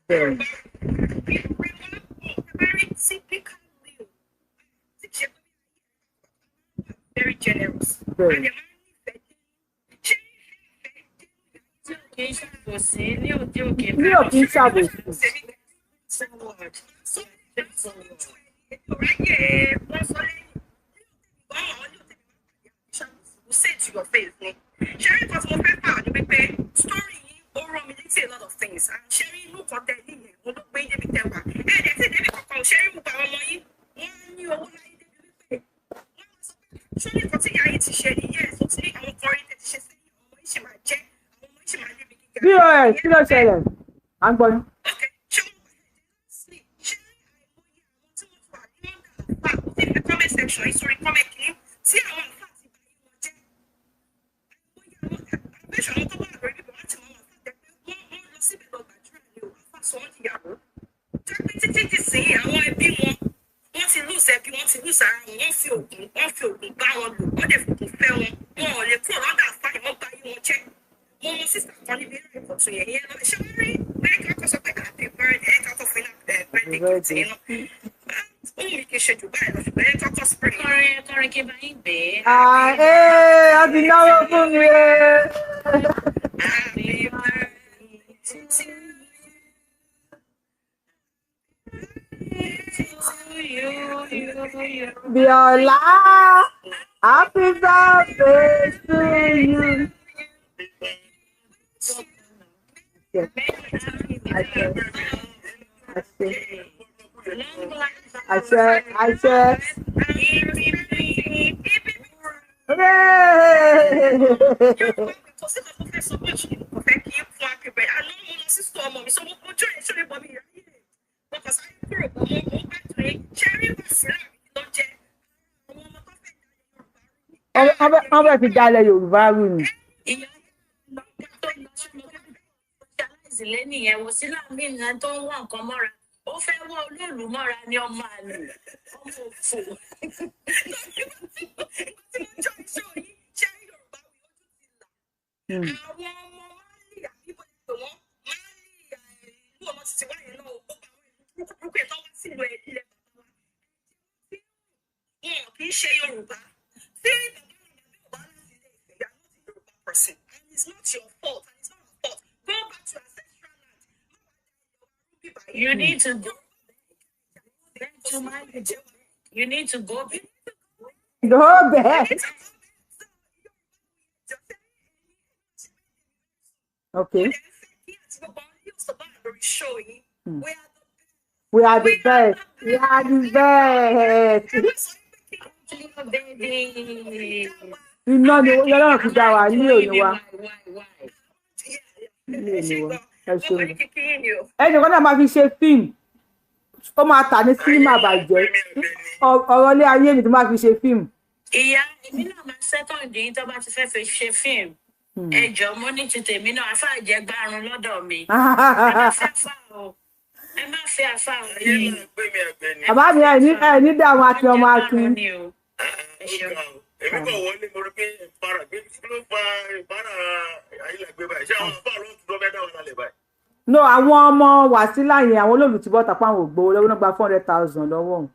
Bẹ́ẹ̀ni. Very generous. Bẹ́ẹ̀ni. Kì í ṣàbòsí ní òde òkè. Ní ò kì í ṣàbòsí. Say to your face ni. Ṣẹ́rí kan tí mo fẹ́ fà ní wípé story yìí ó rán mi létí a lot of things. And ṣẹ́rí inú kan tẹ níyẹn, mo ló gbé débi tẹ wà. Ẹ̀ẹ́dẹ̀ tí débi kankan, ṣẹ́rí gbogbo àwọn ọmọ yín, wọ́n ní owó láyé débi wípé wọ́n máa sọ pé ṣẹ́rí nǹkan tí ìyá yín ti ṣe nìyẹn, tó ti ní àwọn kan rí tẹ́ ti ṣe sẹ́yìn, àwọn ọmọ yín ṣì máa jẹ́, àwọn ọmọ yín ṣì máa débi gíga. Bos, kí ló ṣẹlẹ̀? À ń gbọ́ yín. Okay, ṣé wọ́n ṣé àìmọye àwọn tí wọ́n ti wà ní under àfà ó ti fi comment section yìí sórí comment kìíní tí àwọn àfà ti bá yín wọn jẹ́. Àìmọye àwọn àbẹ̀ṣọ àwọn tó wà lórí bíbọ̀ láti mọ àwọn àfà tẹ pé wọ́n lọ síbẹ̀ lọ gbàdúrà ni o, àfà sọ wọ́n dìyàwó. Jẹ́ pé títí di sìn àwọn ẹbí wọn, wọ́n ti lose ẹbí, wọ́n ti lose ara wọn, wọ́n fi ògùn bá wọn lò, wọ́n dẹ̀ fògùn fẹ́ wọn. Wọn ò lè kúrò lọ́dọ̀ àfà yìí, wọ́n bá yín wọn jẹ́. Mo mọ sísà kan níbi eré ìkọ̀tún yẹn, ìyẹn lọ ṣé wọ́n rí bẹ́ẹ̀ kọ́kọ́ sọ pé happy birthday, ẹ̀ kọ́kọ́ fún iná birthday gift yẹn náà. Ohun mi kì í ṣe jù báyìí lọ, ṣùgbọ́n ẹ̀ kọ́kọ́ spray. Kọrin kọrin kí n bá yín gbé. Ah, ee, a ti náwó fún mi ee. Happy birthday to you, you, you. Bíọ́lá, happy birthday to you. Àṣẹ, àṣẹ, àṣẹ, àṣẹ. Hooray! Kò sí nǹkan tó fẹ́ sọ bó ṣe kò fẹ́ kí n fún happy birthday. Àná mo lọ sí store ọmọ mi, so mo ojú ẹ̀ ṣọlẹ̀ bọ̀ mi ìráyè. Mo kàn sáré kúrò bọ̀ mo mo bá tó yẹ. Ṣé rí wàsílà mi ló jẹ́? Àwọn ọmọ tó fẹ́ dalẹ̀ Yorùbá rú ni. Wọ́n fẹ́ fi dalẹ̀ Yorùbá rú ni. Ìyá tó lọ ṣe lẹ́nìyẹn wò sí láàmì ìyẹn tó ń wá nǹkan mọ́ra. Ó fẹ́ wọ́ olóòlù mọ́ra ní ọmọ àlè, ọmọ òfò. Àwọn ọmọ Mali àbí bó ṣe pè wọ́n, Mali, ìlú ọmọ títí wáyé náà, ó gba àwọn ìlú burúkú burúkú yẹn tó wá sílùú ẹ̀ ilẹ̀ bàbá wa. Wọn kì í ṣe Yorùbá. Tí bàbá rẹ̀ bàbá ò bá láti ilé Ifẹ̀, you are not a Yorùbá person. And it's not your fault and it's not our fault. Go back to ancestral land. You need to go back to Mali. You need to go back. Go back. Okay. We are the best. We are the best. Baby. Iná ni Ọlọ́run fi dá wa ní òní wa. Ní òní wa. Ẹ ṣeun. Ẹnì kan náà máa fi ṣe fíìmù. Ó máa tà ní sínímà bàjẹ́. Ọ̀rọ̀ ilé ayé mi tó máa fi ṣe fíìmù. Ìyá èmi náà máa second yín tó bá ti fẹ́ fi ṣe fíìmù. Ẹ jọ̀ọ́, mo ní ti tèmi náà, àfáà jẹ́ gbárùn lọ́dọ̀ mi. Ẹ má fẹ́ àfáà o, ẹ má fẹ́ àfáà o. Ayé máa gbé mi àgbẹ̀ ni. Bàbá mi, ẹ ní dààmú àti ọmọ akin. Ni o. Ẹ ṣeun. Èmi kàn wọlé, mo rí pé ìpara gbé, kí ló fa ìpara ayélujára báyìí? Ṣé àwọn afáà ló ń tún lọ́fẹ́ dáwọn lálẹ́ báyìí? No, àwọn ọmọ Wàsílà yẹn, àwọn olóòlù ti bọ́ta páwọn ògbówó lọ́wọ́ náà, gba 400,000 lọ́wọ́ òun.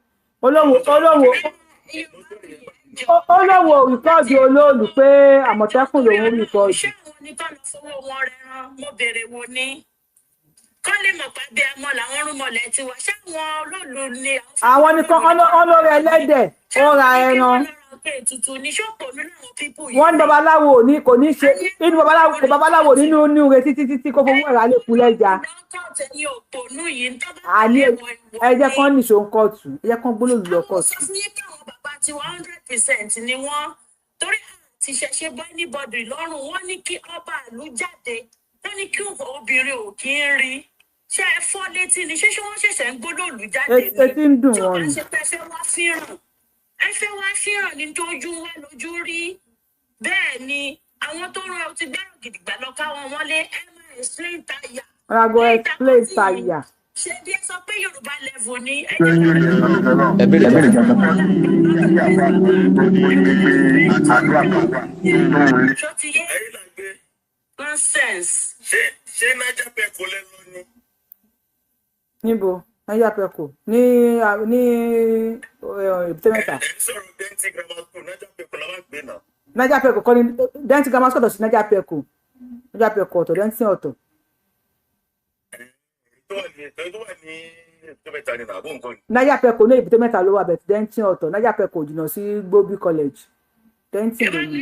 Olówó record olóòlù pé Àmọ̀tẹ́kùn lòún record. Ṣé àwọn ní kọ́ lọ fowó wọn rẹran? Mo béèrè wo ní kọ́ lè mọ̀ pé abiyamọ làwọn rúmọlẹ̀ tiwa. Ṣé àwọn olóòlù ni? Àwọn nìkan ọlọ́rọ̀ ẹlẹ́dẹ̀, ó ra ẹran. Ètùtù ní ṣòpò nínú àwọn people yìí. Wọ́n ní babaláwo ò ní kò ní ṣe inú babaláwo kò babaláwo nínú inú rẹ títí títí kó fowó ẹ̀rọ alẹ́ kú lẹ́ja. Ní òpònú yìí ń tọ́ bá Àní ẹ jẹ́ kán nìṣó ń kóòtù, ẹ jẹ́ kán gbólóòlù lọ kóòtù. Sọ fún yín pé àwọn bàbá tiwa, 100% ni wọ́n, torí àti ṣẹ̀ṣẹ̀ bọ́ anybody lọ́rùn. Wọ́n ní kí ọba ìlú jáde, wọ́n ní kí obìnrin ò kí ń rí. Ṣé ẹ fọ́ létí ni? Ṣé wọ́n ṣẹ̀ṣẹ̀ ń gbólóòlù jáde ni? Etí ń dùn Tí ó wọ́n bá ni. ṣe pé ẹ fẹ́ wá fíràn, ẹ fẹ́ wá fíràn ní tójú wá lójú rí. Bẹ́ẹ̀ ni àwọn tó rán ẹ ti gbẹ́rù gidigba lọ káwọn mọ́lé. Ẹ máa explain tire. Rago explain tire. Ṣé bí ẹ sọ pé Yorùbá level ni ẹ Ẹ bèrè jẹ́. Ṣó ti yé? Ẹ̀yin là ń gbé. Nonsense. Ṣé Niger Pẹ̀kọ́ lẹ lọ ni? Níbo? Niger Pẹ̀kọ́ ní Èbúté Mẹ́ta. Ẹ ń sọ̀rọ̀ Denti Grammar School, Niger Pẹ̀kọ́ la máa ń gbé náà. Niger Pẹ̀kọ́ kọ́ ni Denti Grammar School ọ̀tọ̀ sí Niger Pẹ̀kọ́. Niger Pẹ̀kọ́ ọ̀tọ̀, Denti ọ̀tọ̀. Tó wà ní Èbúté Mẹ́ta ni nàbó nǹkan ni. Niger Pẹ̀kọ́ ní Èbúté Mẹ́ta ló wà bẹ̀, Denti ọ̀tọ̀. Niger Pẹ̀kọ́ ò jìnnà sí Gbobi College. Denti ló ní.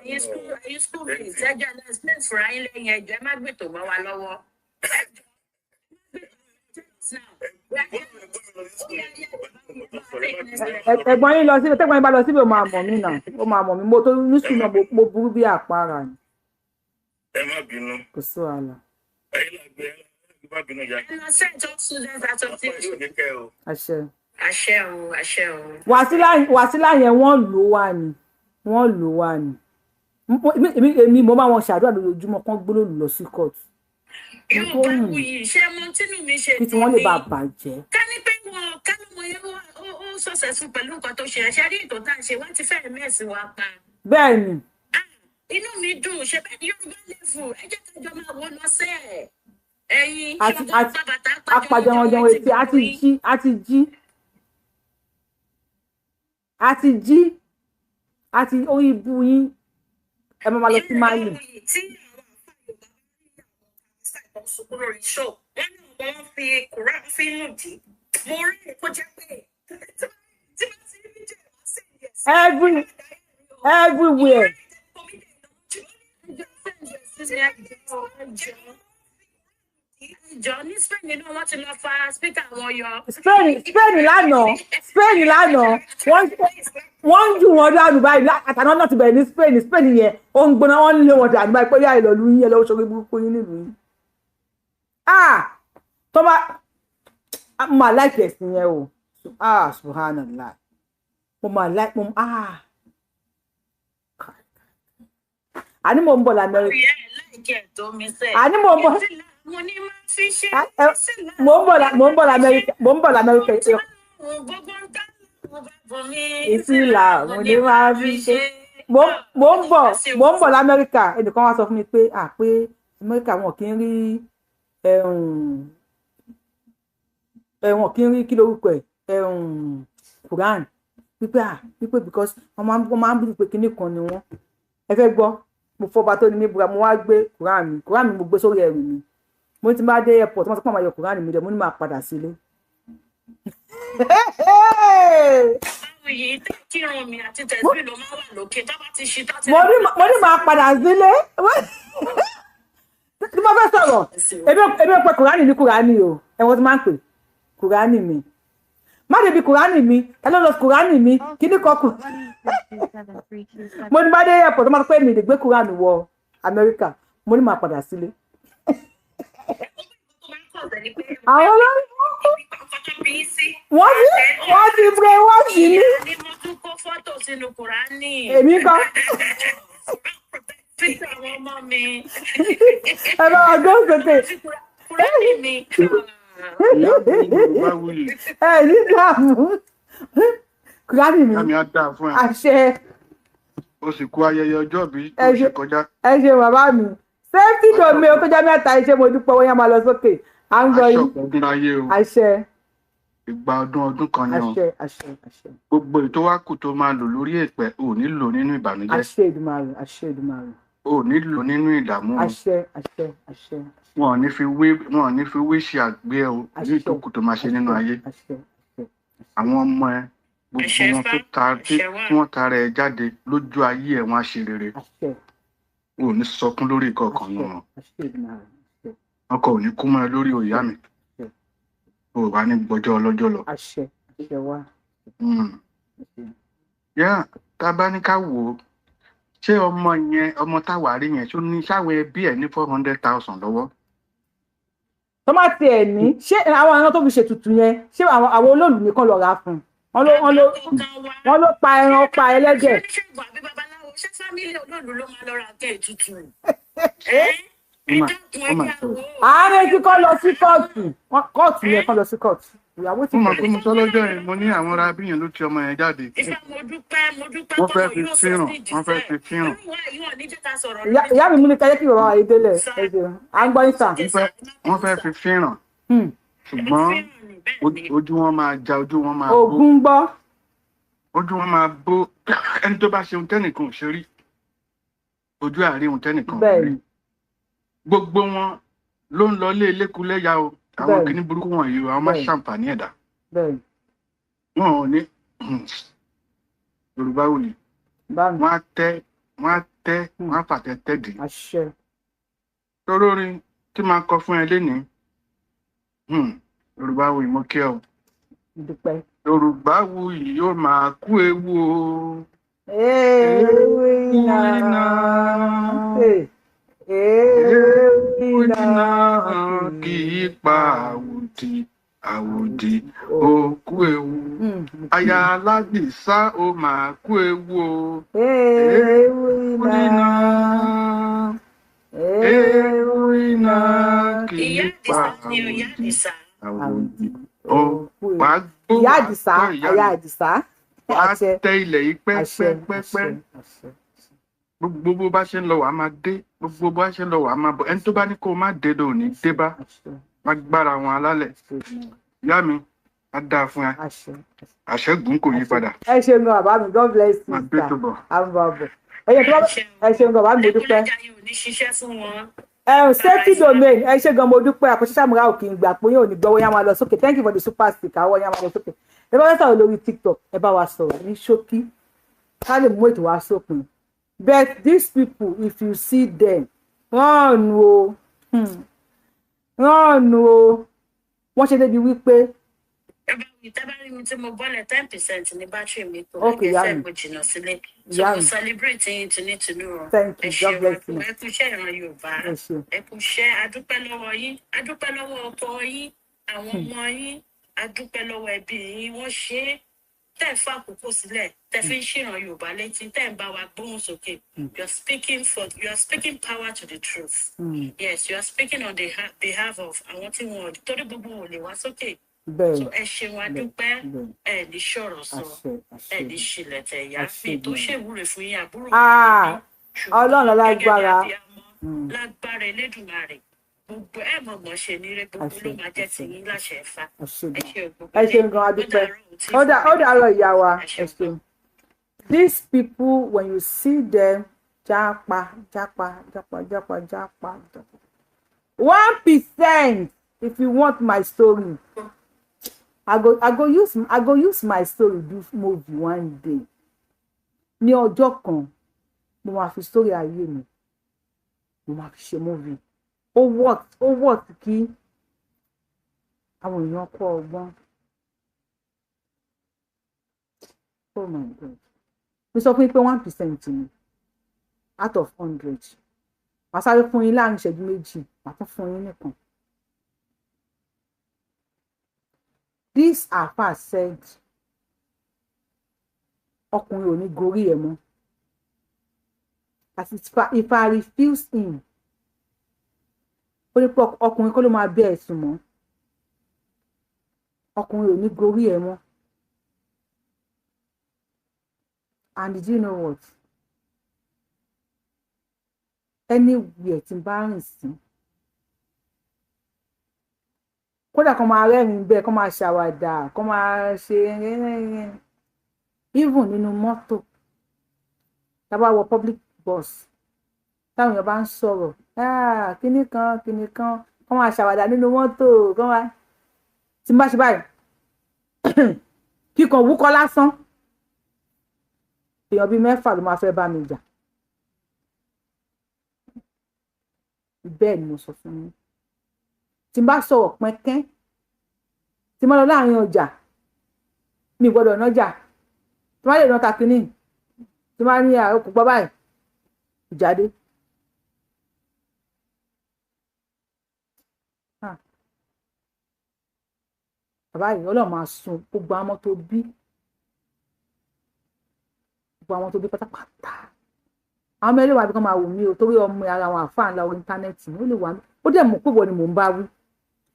Ẹ̀yin school mates, ẹ jẹ́ lọ explain fúnra yín lẹ́yìn. Ẹjọ́, ẹ má gbètò mọ́ wa lọ́wọ́. Ẹ̀gbọ́n yín lọ síbi, tẹ́gbọ́n yín bá lọ síbi, ó máa mọ̀ mí náà, ó máa mọ̀ mí. Mo tó ní sùn náà, mo burú bí àpárá ni. Ẹ má bínú. Kò sí wàhálà. Ẹ̀yin là gbé, ẹ má bínú ya. Ẹ lọ send all students association. Yóò ní kẹ́ o. Àṣẹ. Àṣẹ o, àṣẹ o. Wàsílà yẹn, wọ́n lò wá ni, wọ́n lò wá ni. Èmi mo máa wọn ṣàdúrà lójoojúmọ́ kán gbólóòlù lọ sí court. Yorùbá wuyì, ṣé mo tínú mi ṣe Kí tí wọ́n lè bá bàjẹ́. Ká ní pé wọn ká ló mọ yẹn, ó successful pẹ̀lú nǹkan tó ṣe. Ẹ̀ṣẹ́ rí ètò tá à ń ṣe, wọ́n ti fẹ́ẹ̀ mẹ́sì wa pa. Bẹ́ẹ̀ ni. Inú mi dùn ṣe bẹ́ẹ̀ ni. Yorùbá level, ẹ jẹ́ ká jọ máa wò lọ sẹ́ẹ̀. Ẹ̀yin Àti apàjọwọ̀jọwọ̀ etí, a ti jí, a ti jí, a ti jí, a ti orí ibu yín, ẹ máa lọ sí Mali. Tí àwọn àfáà Yorùbá bá rí àwọn sunkún lórí show, wọn ní àwọn fi Quran sínú dì. Mo rí kó jẹ́ pé tí bá ti rí fídíò ẹ̀ wá sí ìyẹn. Everywhere. Ìjọ ní Spain náà, wọ́n ti lọ fa speaker wọn yọ. Spain lánàá, Spain lánàá, wọ́n ń jù wọ́n dànù báyìí. Àtàná náà ti bẹ̀rẹ̀ ní Spain. Spain yẹn ó ń gbóná, wọ́n ń lé wọn dànù báyìí pé yá ìlọ́lù yín, ẹ lọ́wọ́ sórí burúkú yín nílùú yín. Ah, tó bá máa like ẹ̀sìn yẹn o, ah, subhanallah, mo máa like mo, ah, àní mo ń bọ̀ lamẹ́ríkà. Àní mo ń bọ̀, mo ń bọ̀ lamẹ́ríkà, mo ń bọ̀ lamẹ́ríkà. Ìsìlà mo ní máa fi ṣe. Mo ń bọ̀ lamẹ́ríkà. Ẹnìkan wá sọ fún mi pé, ah, pé Amẹ́ríkà wọn kì í rí, kí lórúkọ ẹ̀, Quran, wípé, ah, wípé because wọ́n máa ń bí pé kinní kan ni wọ́n. Ẹ fẹ́ gbọ́? Mo fọba tó ní mi búra, mo wá gbé Quran mi, Quran mi mo gbé sórí ẹrù mi. Mo ti máa dé airport, wọ́n sọ pé àwọn ayọ̀ Quran mi dẹ̀, mo ní máa padà sílé. Yìí kírun mi àti tẹ̀sí ló máa wà lókè tó bá ti ṣe tó ti. Mo ní máa padà sílé. Tí mo fẹ́ sọ̀rọ̀, èmi ò pe Kùránì ní Kùránì o. Ẹ̀wọ̀n tí máa ń pè Kùránì mi, má débi Kùránì mi, ta ló lọ Kùránì mi, kíní kan kù. Mo ní bá dé airport, tó máa pẹ́ mi lè gbé Kùránì wọ Amẹ́ríkà, mo ní máa padà sílé. Àwọn olórí Wọ́n ti brain wash ní. Ni mo tún kó fọ́tò sínú Kùránì. Èmi kọ́. Píṣọ àwọn ọmọ mi. Ẹ bá wa gbé sókè. Kùránì mi. Ìyá mi ní Yorùbá wuyì. Ẹ ní dààmú. Kùránì mi. Ìyá mi á dáa fún ẹ. Àṣẹ. O sì kú ayẹyẹ ọjọ́ ìbí tó Ẹ ṣe ṣe- kọjá. Ẹ ṣe bàbá mi. Safety domain tó jẹ́ mẹ́ta, ẹ ṣé, mo dúpẹ́. Wọ́n yá máa lọ sókè. À ń gbọ́ Aṣọ yín. ọ̀gbìn ayé o. Àṣẹ. Ìgbà ọdún ọdún kan ni o. Àṣẹ, àṣẹ, àṣẹ. Gbogbo èyí tó wá kù tó máa lò lórí èpẹ̀, ò ní lò nínú ìbànújẹ́. Àṣẹ Èdùmàrè, àṣẹ Èdùmàrè. Ò ní lò nínú ìdààmú o. Àṣẹ, àṣẹ, àṣẹ. Wọn ò ní fi wé ṣe àgbẹ̀ o ní Àṣẹ. ìtókù tó máa ṣe nínú ayé. Àṣẹ, àṣẹ. Àwọn ọmọ ẹ, gbogbo Àṣẹ wọn fá, tó ta tí àṣẹ wà. tí wọ́n tara ẹ jáde lójú ayé ẹ, wọn á ṣe rere. Àṣẹ. O ò ní sọkún lórí ìkọ̀ọ̀kan nù Àṣẹ. wọn. Àṣẹ Èdùmàrè, àṣẹ. Ọkọ ò ní kú mọ́ ẹ lórí òyà mi. Àṣẹ. O ò wá ní gbọ́jọ́ ọlọ́jọ́ lọ. Àṣẹ, àṣẹ wá. Àṣẹ. Yá, tá a bá ní ká wò ó, ṣé ọmọ yẹn, ọmọ táwa rí yẹn, ṣó ní sáwọn ẹbí ẹ ní 400,000 lọ́wọ́? Tó má tiẹ̀ ní, ṣé àwọn ẹran tó fi ṣètùtù yẹn, ṣé àwọn olóòlù nìkan lọ rà fún un? Wọ́n ló pa ẹran, pa ẹlẹ́dẹ̀. Ṣé oníṣègùn àbí babaláwo, ṣé family olóòlù ló máa lọ ra nǹkan ètùtù? Ẹ Ó mà dákun, ó ẹ mà já ṣe. wò ó. Àárẹ̀ tí kọ́ lọ sí kóòtù. Kóòtù yẹn, kọ́ lọ sí kóòtù. Ìyàwó ti Mo mọ̀ bẹ̀rẹ̀. pé mo sọ lọ́jọ́ yẹn, mo ní àwọn ará bí yẹn ló ti ọmọ yẹn jáde. Ifá, mo dúpẹ́, mo dúpẹ́. Wọ́n fẹ́ Tọ́lọ̀ fi yóò sọ fíràn, sí ìdí wọ́n fẹ́ sẹ́ẹ̀. fi fíràn. Irú wa yìí, wọ́n ní jẹ́ ká sọ̀rọ̀ Ìyá mi mú ní kájẹ́ kí bàbá wa yìí délẹ̀. Ẹ ṣeun, à ń gbọ́ yín sà. Wọ́n fẹ́ fi fíràn, ṣùgbọ́n ojú wọn máa ja, ojú wọn máa bó. Ògùn gbọ́. Ojú wọn máa bó. Ẹni tó bá ṣe ohun tẹ́nìkan ò ṣe rí, ojú àárín ohun tẹ́nìkan ò Bẹ́ẹ̀ rí. Gbogbo wọn ló ń lọ ilé elékulẹ́yà o, àwọn kìíní burúkú wọ̀nyí o, àwọn máa ṣàǹfààní ẹ̀dá. Wọn ò ní Yorùbá wuyì. Bá mi. Wọn á tẹ, wọn á tẹ, wọn á fàtẹ tẹ́dì. Àṣẹ. Torórin tí máa kọ fún ẹ lénìí, Yorùbá wuyì, mo kí ẹ o. Mo dúpẹ́. Yorùbá wuyì, yóò máa kú ewu o. Ewì iná. náà. Ewì iná náà. Kì í pa àwòdì, àwòdì ó kú ewu. Aya aládìsá, ó máa kú ewu o. Ewì Ewu náà. iná. Ewu iná kì Ìyá í pa Àdìsá ni o, ìyá àwòdì, Àdìsá. àwòdì ó wàá gbó, Ìyá wàá Àdìsá, tọ́ ìyá aya mi. Àdìsá. Wàá Àṣẹ. tẹ ilẹ̀ yìí Àṣẹ, pẹ́pẹ́pẹ́pẹ́. àṣẹ, àṣẹ. Gbogbo bó bá ṣe ń lọ, wàá máa dé. Gbogbo bó bá ṣe ń lọ, wàá máa bọ̀. Ẹni tó bá ní kó o má dé lò ní dé bá. Àṣẹ. Lágbára wọn alálẹ̀. Àṣẹ. Ìyá mi á dáa fún ẹ. Àṣẹ. Àṣẹgùn kò yí padà. Ẹ ṣeun gan, bàbá mi. God bless you, Máa gbé sir. tó bọ̀. À ń bọ̀ bọ̀. Ẹyẹ tó bá, ẹ ṣeun gan, bàbá mi, mo dúpẹ́. Ẹkúnlẹ́jà yìí ò ní ṣiṣẹ́ fún wọn. Ẹ safety domain, ẹ ṣe gan, mo dúpẹ́. Àpòṣe sàmúrà òkè ìgbà pé yóò ní gbọ́wọ́ yá máa lọ sókè. Thank you for the super stick. Àwọ̀ yá máa lọ sókè. Ẹ bá fẹ́ sọ̀rọ̀ lórí TikTok, ẹ bá wa sọ̀rọ̀ ní ṣókí ká lè mú ètò wa sópin. But these people, if you see them, run o. Run o. Wọ́n ṣe débi wípé Ẹ bá wí, tẹ́ bá rí mi tí mo bọ́lẹ̀, 10% ní bátìrì mi kò Ok, ìyá lẹ́sẹ̀ mi. mo jìnnà sílé. So Ìyá mo mi. celebrate yín tinútinú o. Thank Ẹ you. ṣeun, God bless you. ẹ kú iṣẹ́ ìran Yorùbá. Ẹ ṣeun. Ẹ kú iṣẹ́, adúpẹ́ lọ́wọ́ yín, adúpẹ́ lọ́wọ́ ọkọ yín, àwọn ọmọ yín, adúpẹ́ lọ́wọ́ ẹbí yín. Wọ́n ṣe é tẹ́ ẹ̀ fà àkókò sílẹ̀, tẹ́ fi ń ṣèràn Yorùbá létí, tẹ́ ẹ̀ ń bá wa gbóhùn sókè. You are speaking power to the truth. Yes, you are speaking on the behalf of àwọn tí wọn ò torí gbogbo wọn ò lè wá sókè. So ẹ ṣeun, adúpẹ́. Ẹ ní sọ̀rọ̀ sọ, Àṣẹ, àṣẹ. ẹ ní ṣílẹ̀tẹ̀ ìyá Àṣẹ mi tó gan. ṣèwúre fún yín, àbúrò mi Ah, ni mí. Ṣùgbọ́n Ọlọ́run gẹ́gẹ́ bí lágbára. abiyamọ, lágbára Elédùmarè, gbogbo ẹ mọ̀mọ́ ṣe nílé, gbogbo Àṣẹ, ló máa jẹ́ àṣẹ, tiyín láṣẹ ẹ̀fà. Àṣẹ Ẹ gan. ṣe gbogbo Ẹ ilé. ṣeun gan, Ó adúpẹ́. dàárọ̀ ò tí Ó fún mi. dàárọ̀, ìyá wa. Ẹ Ẹ ṣeun. ṣeun. These people, when you see them, japa, japa, japa, japa, japa, japa. 1%. If you want my story, I go use my story do movie one day. Ní ọjọ́ kan, mo máa fi story ayé mi, mo máa fi ṣe movie. Ó worth kí àwọn èèyàn kọ́ ọgbọ́n. Oh my God. Mo sọ fún yín pé 1% ni out of 100. Màá sáré fún yín láàrin ìṣẹ́jú 2, màá tún fún yín nìkan. This Alfa said, ọkùnrin ò ní gorí ẹ̀ mọ́. As if I refuse him, ó ní pé ọkùnrin kọ́ ló máa bẹ́ ẹ̀sùn mọ́. Ọkùnrin ò ní gorí ẹ̀ mọ́. And did you know what? Anywhere tí n bá rìn sí, kódà kó máa rẹ́rìn-ín bẹ́ẹ̀, kó máa ṣàwàdà, kó máa ṣe even nínú mọ́tò, tá bá wọ public bus, táwọn èèyàn bá ń sọ̀rọ̀, kíní kan kíní kan, kó máa ṣàwàdà nínú mọ́tò, kó máa tí n bá ṣe báyìí kíkan wúkọ́ lásán, èèyàn bíi 6 ló máa fẹ́ bá mi jà. Bẹ́ẹ̀ ni mo sọ fún yín. Tí n bá sọ̀rọ̀ pẹ́ńkẹ́, tí n bá lọ láàrin ọjà, mi gbọ́dọ̀ nájà. Tí n bá lè ná ta kínní, tí n bá ní àkókò gbọ́ báyìí, ìjáde. Bàbá yìí Ọlọ́run máa sun gbogbo àwọn tó bí, gbogbo àwọn tó bí pátápátá. Àwọn ọmọ ẹlẹ́wàá bí kan máa wù mí o, torí ọmọ ara àwọn àfáà ńlá orí íńtánẹ́ẹ̀tì ó lè wà mí. Ó dẹ̀ mọ̀ pé wọ́n ni mò ń bá wí.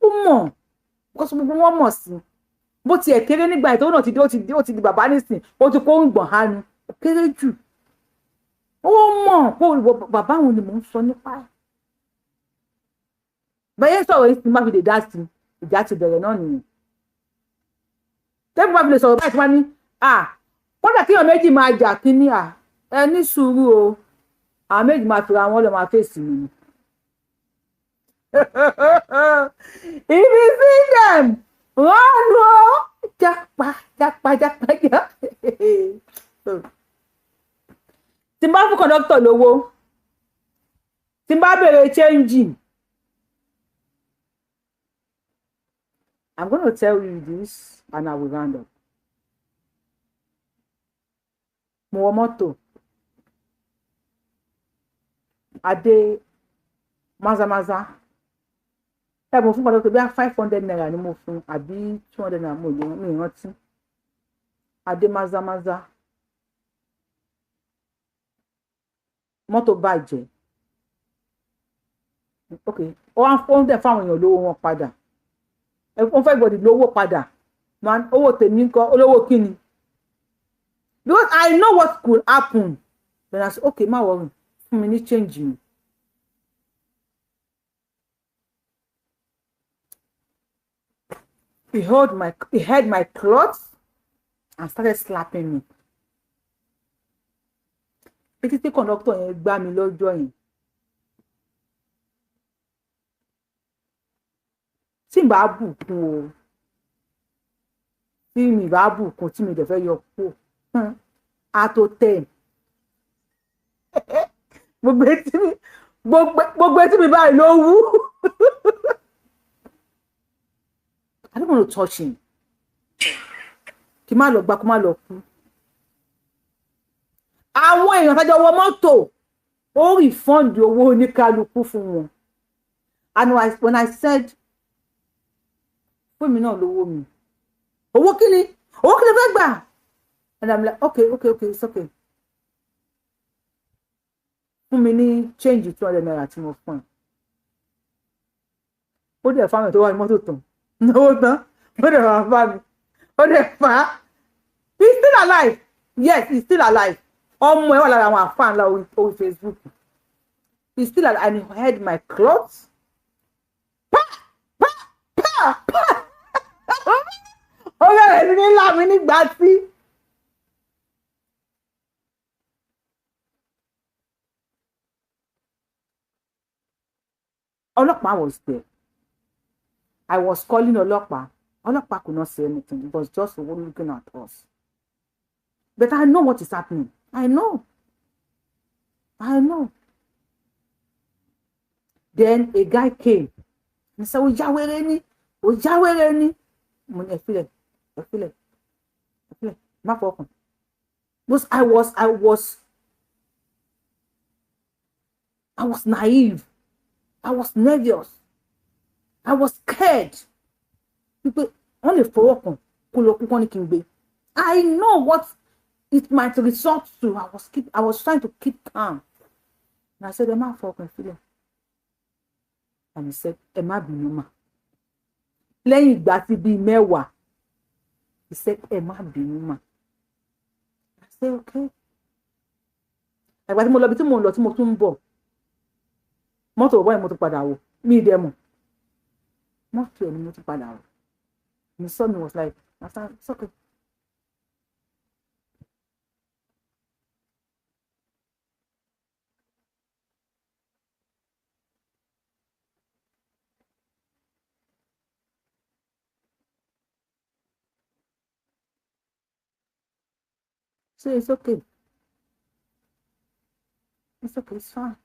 Ó mọ̀, kó sọ gbogbo wọn mọ̀ sí. Bó tiẹ̀ kéré nígbà ètò náà ti dé, ó ti di bàbá nísìn, ó ti kó ń gbọ̀n hánu, ó kéré jù. Ó mọ̀ pé bàbá òun ni mò ń sọ nípa ẹ̀. Bẹ́ẹ̀ sọ̀rọ̀ yìí ti má fi lè dá sí, ìjà ti bẹ̀rẹ̀ náà nìyẹn. Tẹ́bí má fi lè sọ̀rọ̀ báyìí tí wọ́n ní, kódà kíyàn méjì máa jà kínní ẹ ní sùúrù o, àwọn méjì máa fira wọn lọ máa fèsì mi. If you see them, run o, japa japa japa japa. Tí n bá fún kọ̀dọ́tọ̀ lówó, tí n bá béèrè change, I'm gonna tell you this and I will round up. Mo wọ mọ́tò, adé mazamaza, ẹ mo fún kọ̀dọ́tọ̀ bí i 500 naira ni mo fún, àbí 200 naira, mo lè mi rántí. Adé mazamaza, mọ́tò bàjẹ́. Ok, ó wá ń dẹ̀ fáwọn èèyàn lówó wọn padà, wọ́n fẹ́ gbọ́dọ̀ lówó padà. Owó tèmi ńkọ́, olówó kíni? Because I know what could happen. Then I say, okay, má worry, fún mi ní change mi. He held my clothes and started slapping me. Etí tí kọ̀ǹdọ́tọ̀ yẹn gbá mi lọ́jọ́ yẹn. Tí n bá bùkún o, tí mi bá bùkún, tí mi dẹ̀ fẹ́ yọ kú, a tó tẹ̀. Gbogbo etí mi báyìí ló wú. I don't want to touch him. Kí má lọ gbá, kó má lọ kú. Àwọn èèyàn tájọ wọ mọ́tò, ó rìfọ́ǹdì owó oníkálukú fún wọn. And when I said, fún mi náà lówó mi, owó kíni? Owó kíni fẹ́ gbà? And I'm like, okay, okay, okay, it's okay. Fún mi ní change 200 naira tí mo fún ẹ. Ó dẹ̀ fáwọn tó wà ní mọ́tò tán. Náwó tán, ó dẹ̀ wá bá mi. Ó dẹ̀ fà á. He's still alive. Yes, he's still alive. Ọmọ ẹ wà lára àwọn àfáà ńlá orí Facebook. He's still alive and he had my clothes. Pa! Pa! Pa! Pa! Ó bẹ̀rẹ̀ sí ní là mí nígbà tí. Ọlọ́pàá was there. I was calling ọlọ́pàá. Ọlọ́pàá could not say anything. It was just looking at us. But I know what is happening. I know. I know. Then a guy came. He said, "O ya wèrè ni, o ya wèrè ni." Mo ní, ẹ filẹ̀, ẹ filẹ̀, ẹ filẹ̀, má fọkàn. Because I was naive. I was nervous. I was scared. Wípé Wọ́n lè fọwọ́ kàn kó lọ kú kán ní kí n gbé. I know what it might result to. I was trying to keep calm. And I said, ẹ má fọkàn sílẹ̀. And he said, ẹ má bínú mà. Lẹ́yìn ìgbà tí bíi 10, he said, ẹ má bínú mà. I said, okay. Àgbà tí mo lọ bí tí mo ń lọ tí mo tún ń bọ̀, mọ́tò bọ̀bọ́ yẹn mo tún padà wò, mí dẹ̀ mọ̀. Mọ́tò ẹ̀ ni mo tún padà wò. And he saw me, was like, it's okay. So it's okay. It's okay, it's fine.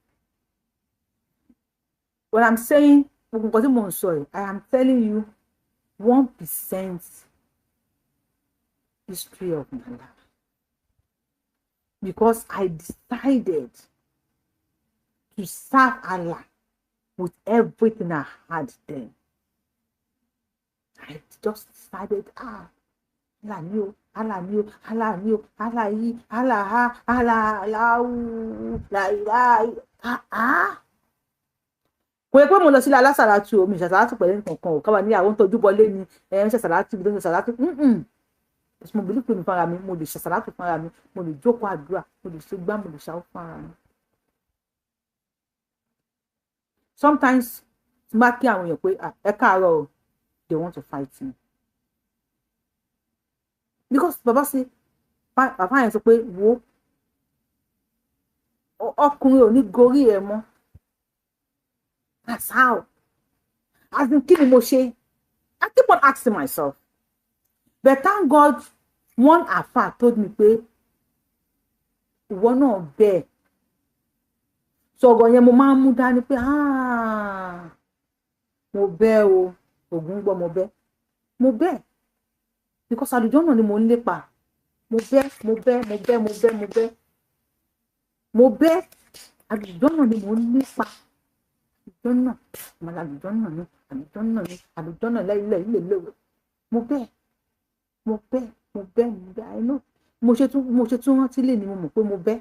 What I'm saying, I am telling you 1% history of my life. Because I decided to serve Allah with everything I had then. I just decided, Allah knew, Allah knew, Allah knew, Allah yi, Allah ha, Allah lahu, la ilaha, ah. Kò yẹ pé mo lọ sílé alásàlátù omi ìṣàsàlátù pẹ̀lú nǹkan ò káwa ní àwọn tó ojúbọlé ni ẹ ń ṣàsàlátù ibi tó ń ṣàsàlátù. Mo believe pé mi fúnra mi, mo lè ṣàsàlátù fúnra mi, mo lè jókòó àdúrà, mo lè ṣe gbá, mo lè ṣàwó fúnra mi. Sometimes tí n bá kí àwọn èèyàn pé ẹ káàárọ̀ o, they want to fight me. Because bàbá ṣe bàbá yẹn sọ pé wo ọkùnrin ò ní gorí ẹ mọ́. That's how. As in, kí ni mo ṣe? I keep on asking myself. But thank God, one afa told me pé ìwọ náà bẹ́ẹ̀. Sọ̀rọ̀ yẹn mo máa ń mú dání pé mo bẹ́ẹ̀ o, Ògún gbọ́ mo bẹ́ẹ̀. Mo bẹ́ẹ̀. Because àlùjọ́nà ni mo ń lépa. Mo bẹ́ẹ̀, mo bẹ́ẹ̀, mo bẹ́ẹ̀, mo bẹ́ẹ̀, mo bẹ́ẹ̀. Mo bẹ́ẹ̀. Àlùjọ́nà ni mo ń lépa. Àlùjọ́nà, àlùjọ́nà ni, àlùjọ́nà ni, àlùjọ́nà lẹ́ilẹ̀ ilé léwe. Mo bẹ́ẹ̀, mo bẹ́ẹ̀, mo bẹ́ẹ̀, mo bẹ́ẹ̀. I know. Mo ṣe tún rántí lé ni mo mọ̀ pé mo bẹ́ẹ̀.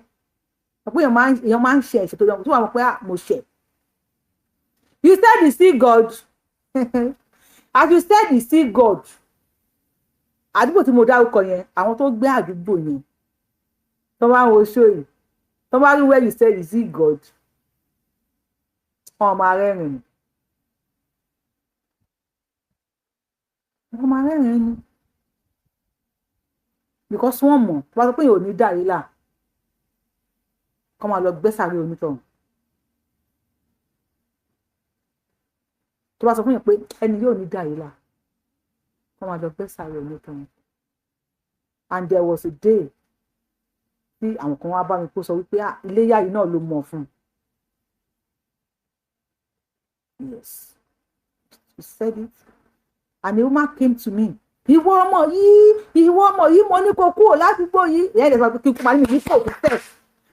Ọ̀pọ̀ èèyàn máa ń ṣe ẹ̀ṣẹ̀ tó yọ, tó wà mọ̀ pé mo ṣẹ̀. You said you see God. As you said you see God. Àdúgbò tí mo dárúkọ yẹn, àwọn tó gbé àdúgbò yẹn, tó bá ń wo show yìí, tó bá rí where you said you see God, wọ́n máa rẹ́rìn ni. Wọ́n máa rẹ́rìn ni. Because wọ́n mọ̀, tó bá sọ pé èèyàn ò ní dàrí là, kọ́ máa lọ gbé sàárè onítọ̀hún. Tó bá sọ fún yẹn pé ẹni yóò ní dàrí là, kọ́ máa lọ gbé sàárè onítọ̀hún. And there was a day tí àwọn kan wá bá mi kó sọ wípé iléyá yìí náà ló mọ̀ fún un. Yes, she said it. And the woman came to me. Ìwọ ọmọ yìí, mo ní kó kúrò ládùúgbò yìí. Ìyá ìdẹ̀sọ̀ pé kí n kú pa ní mi ní kó òkú tẹ̀.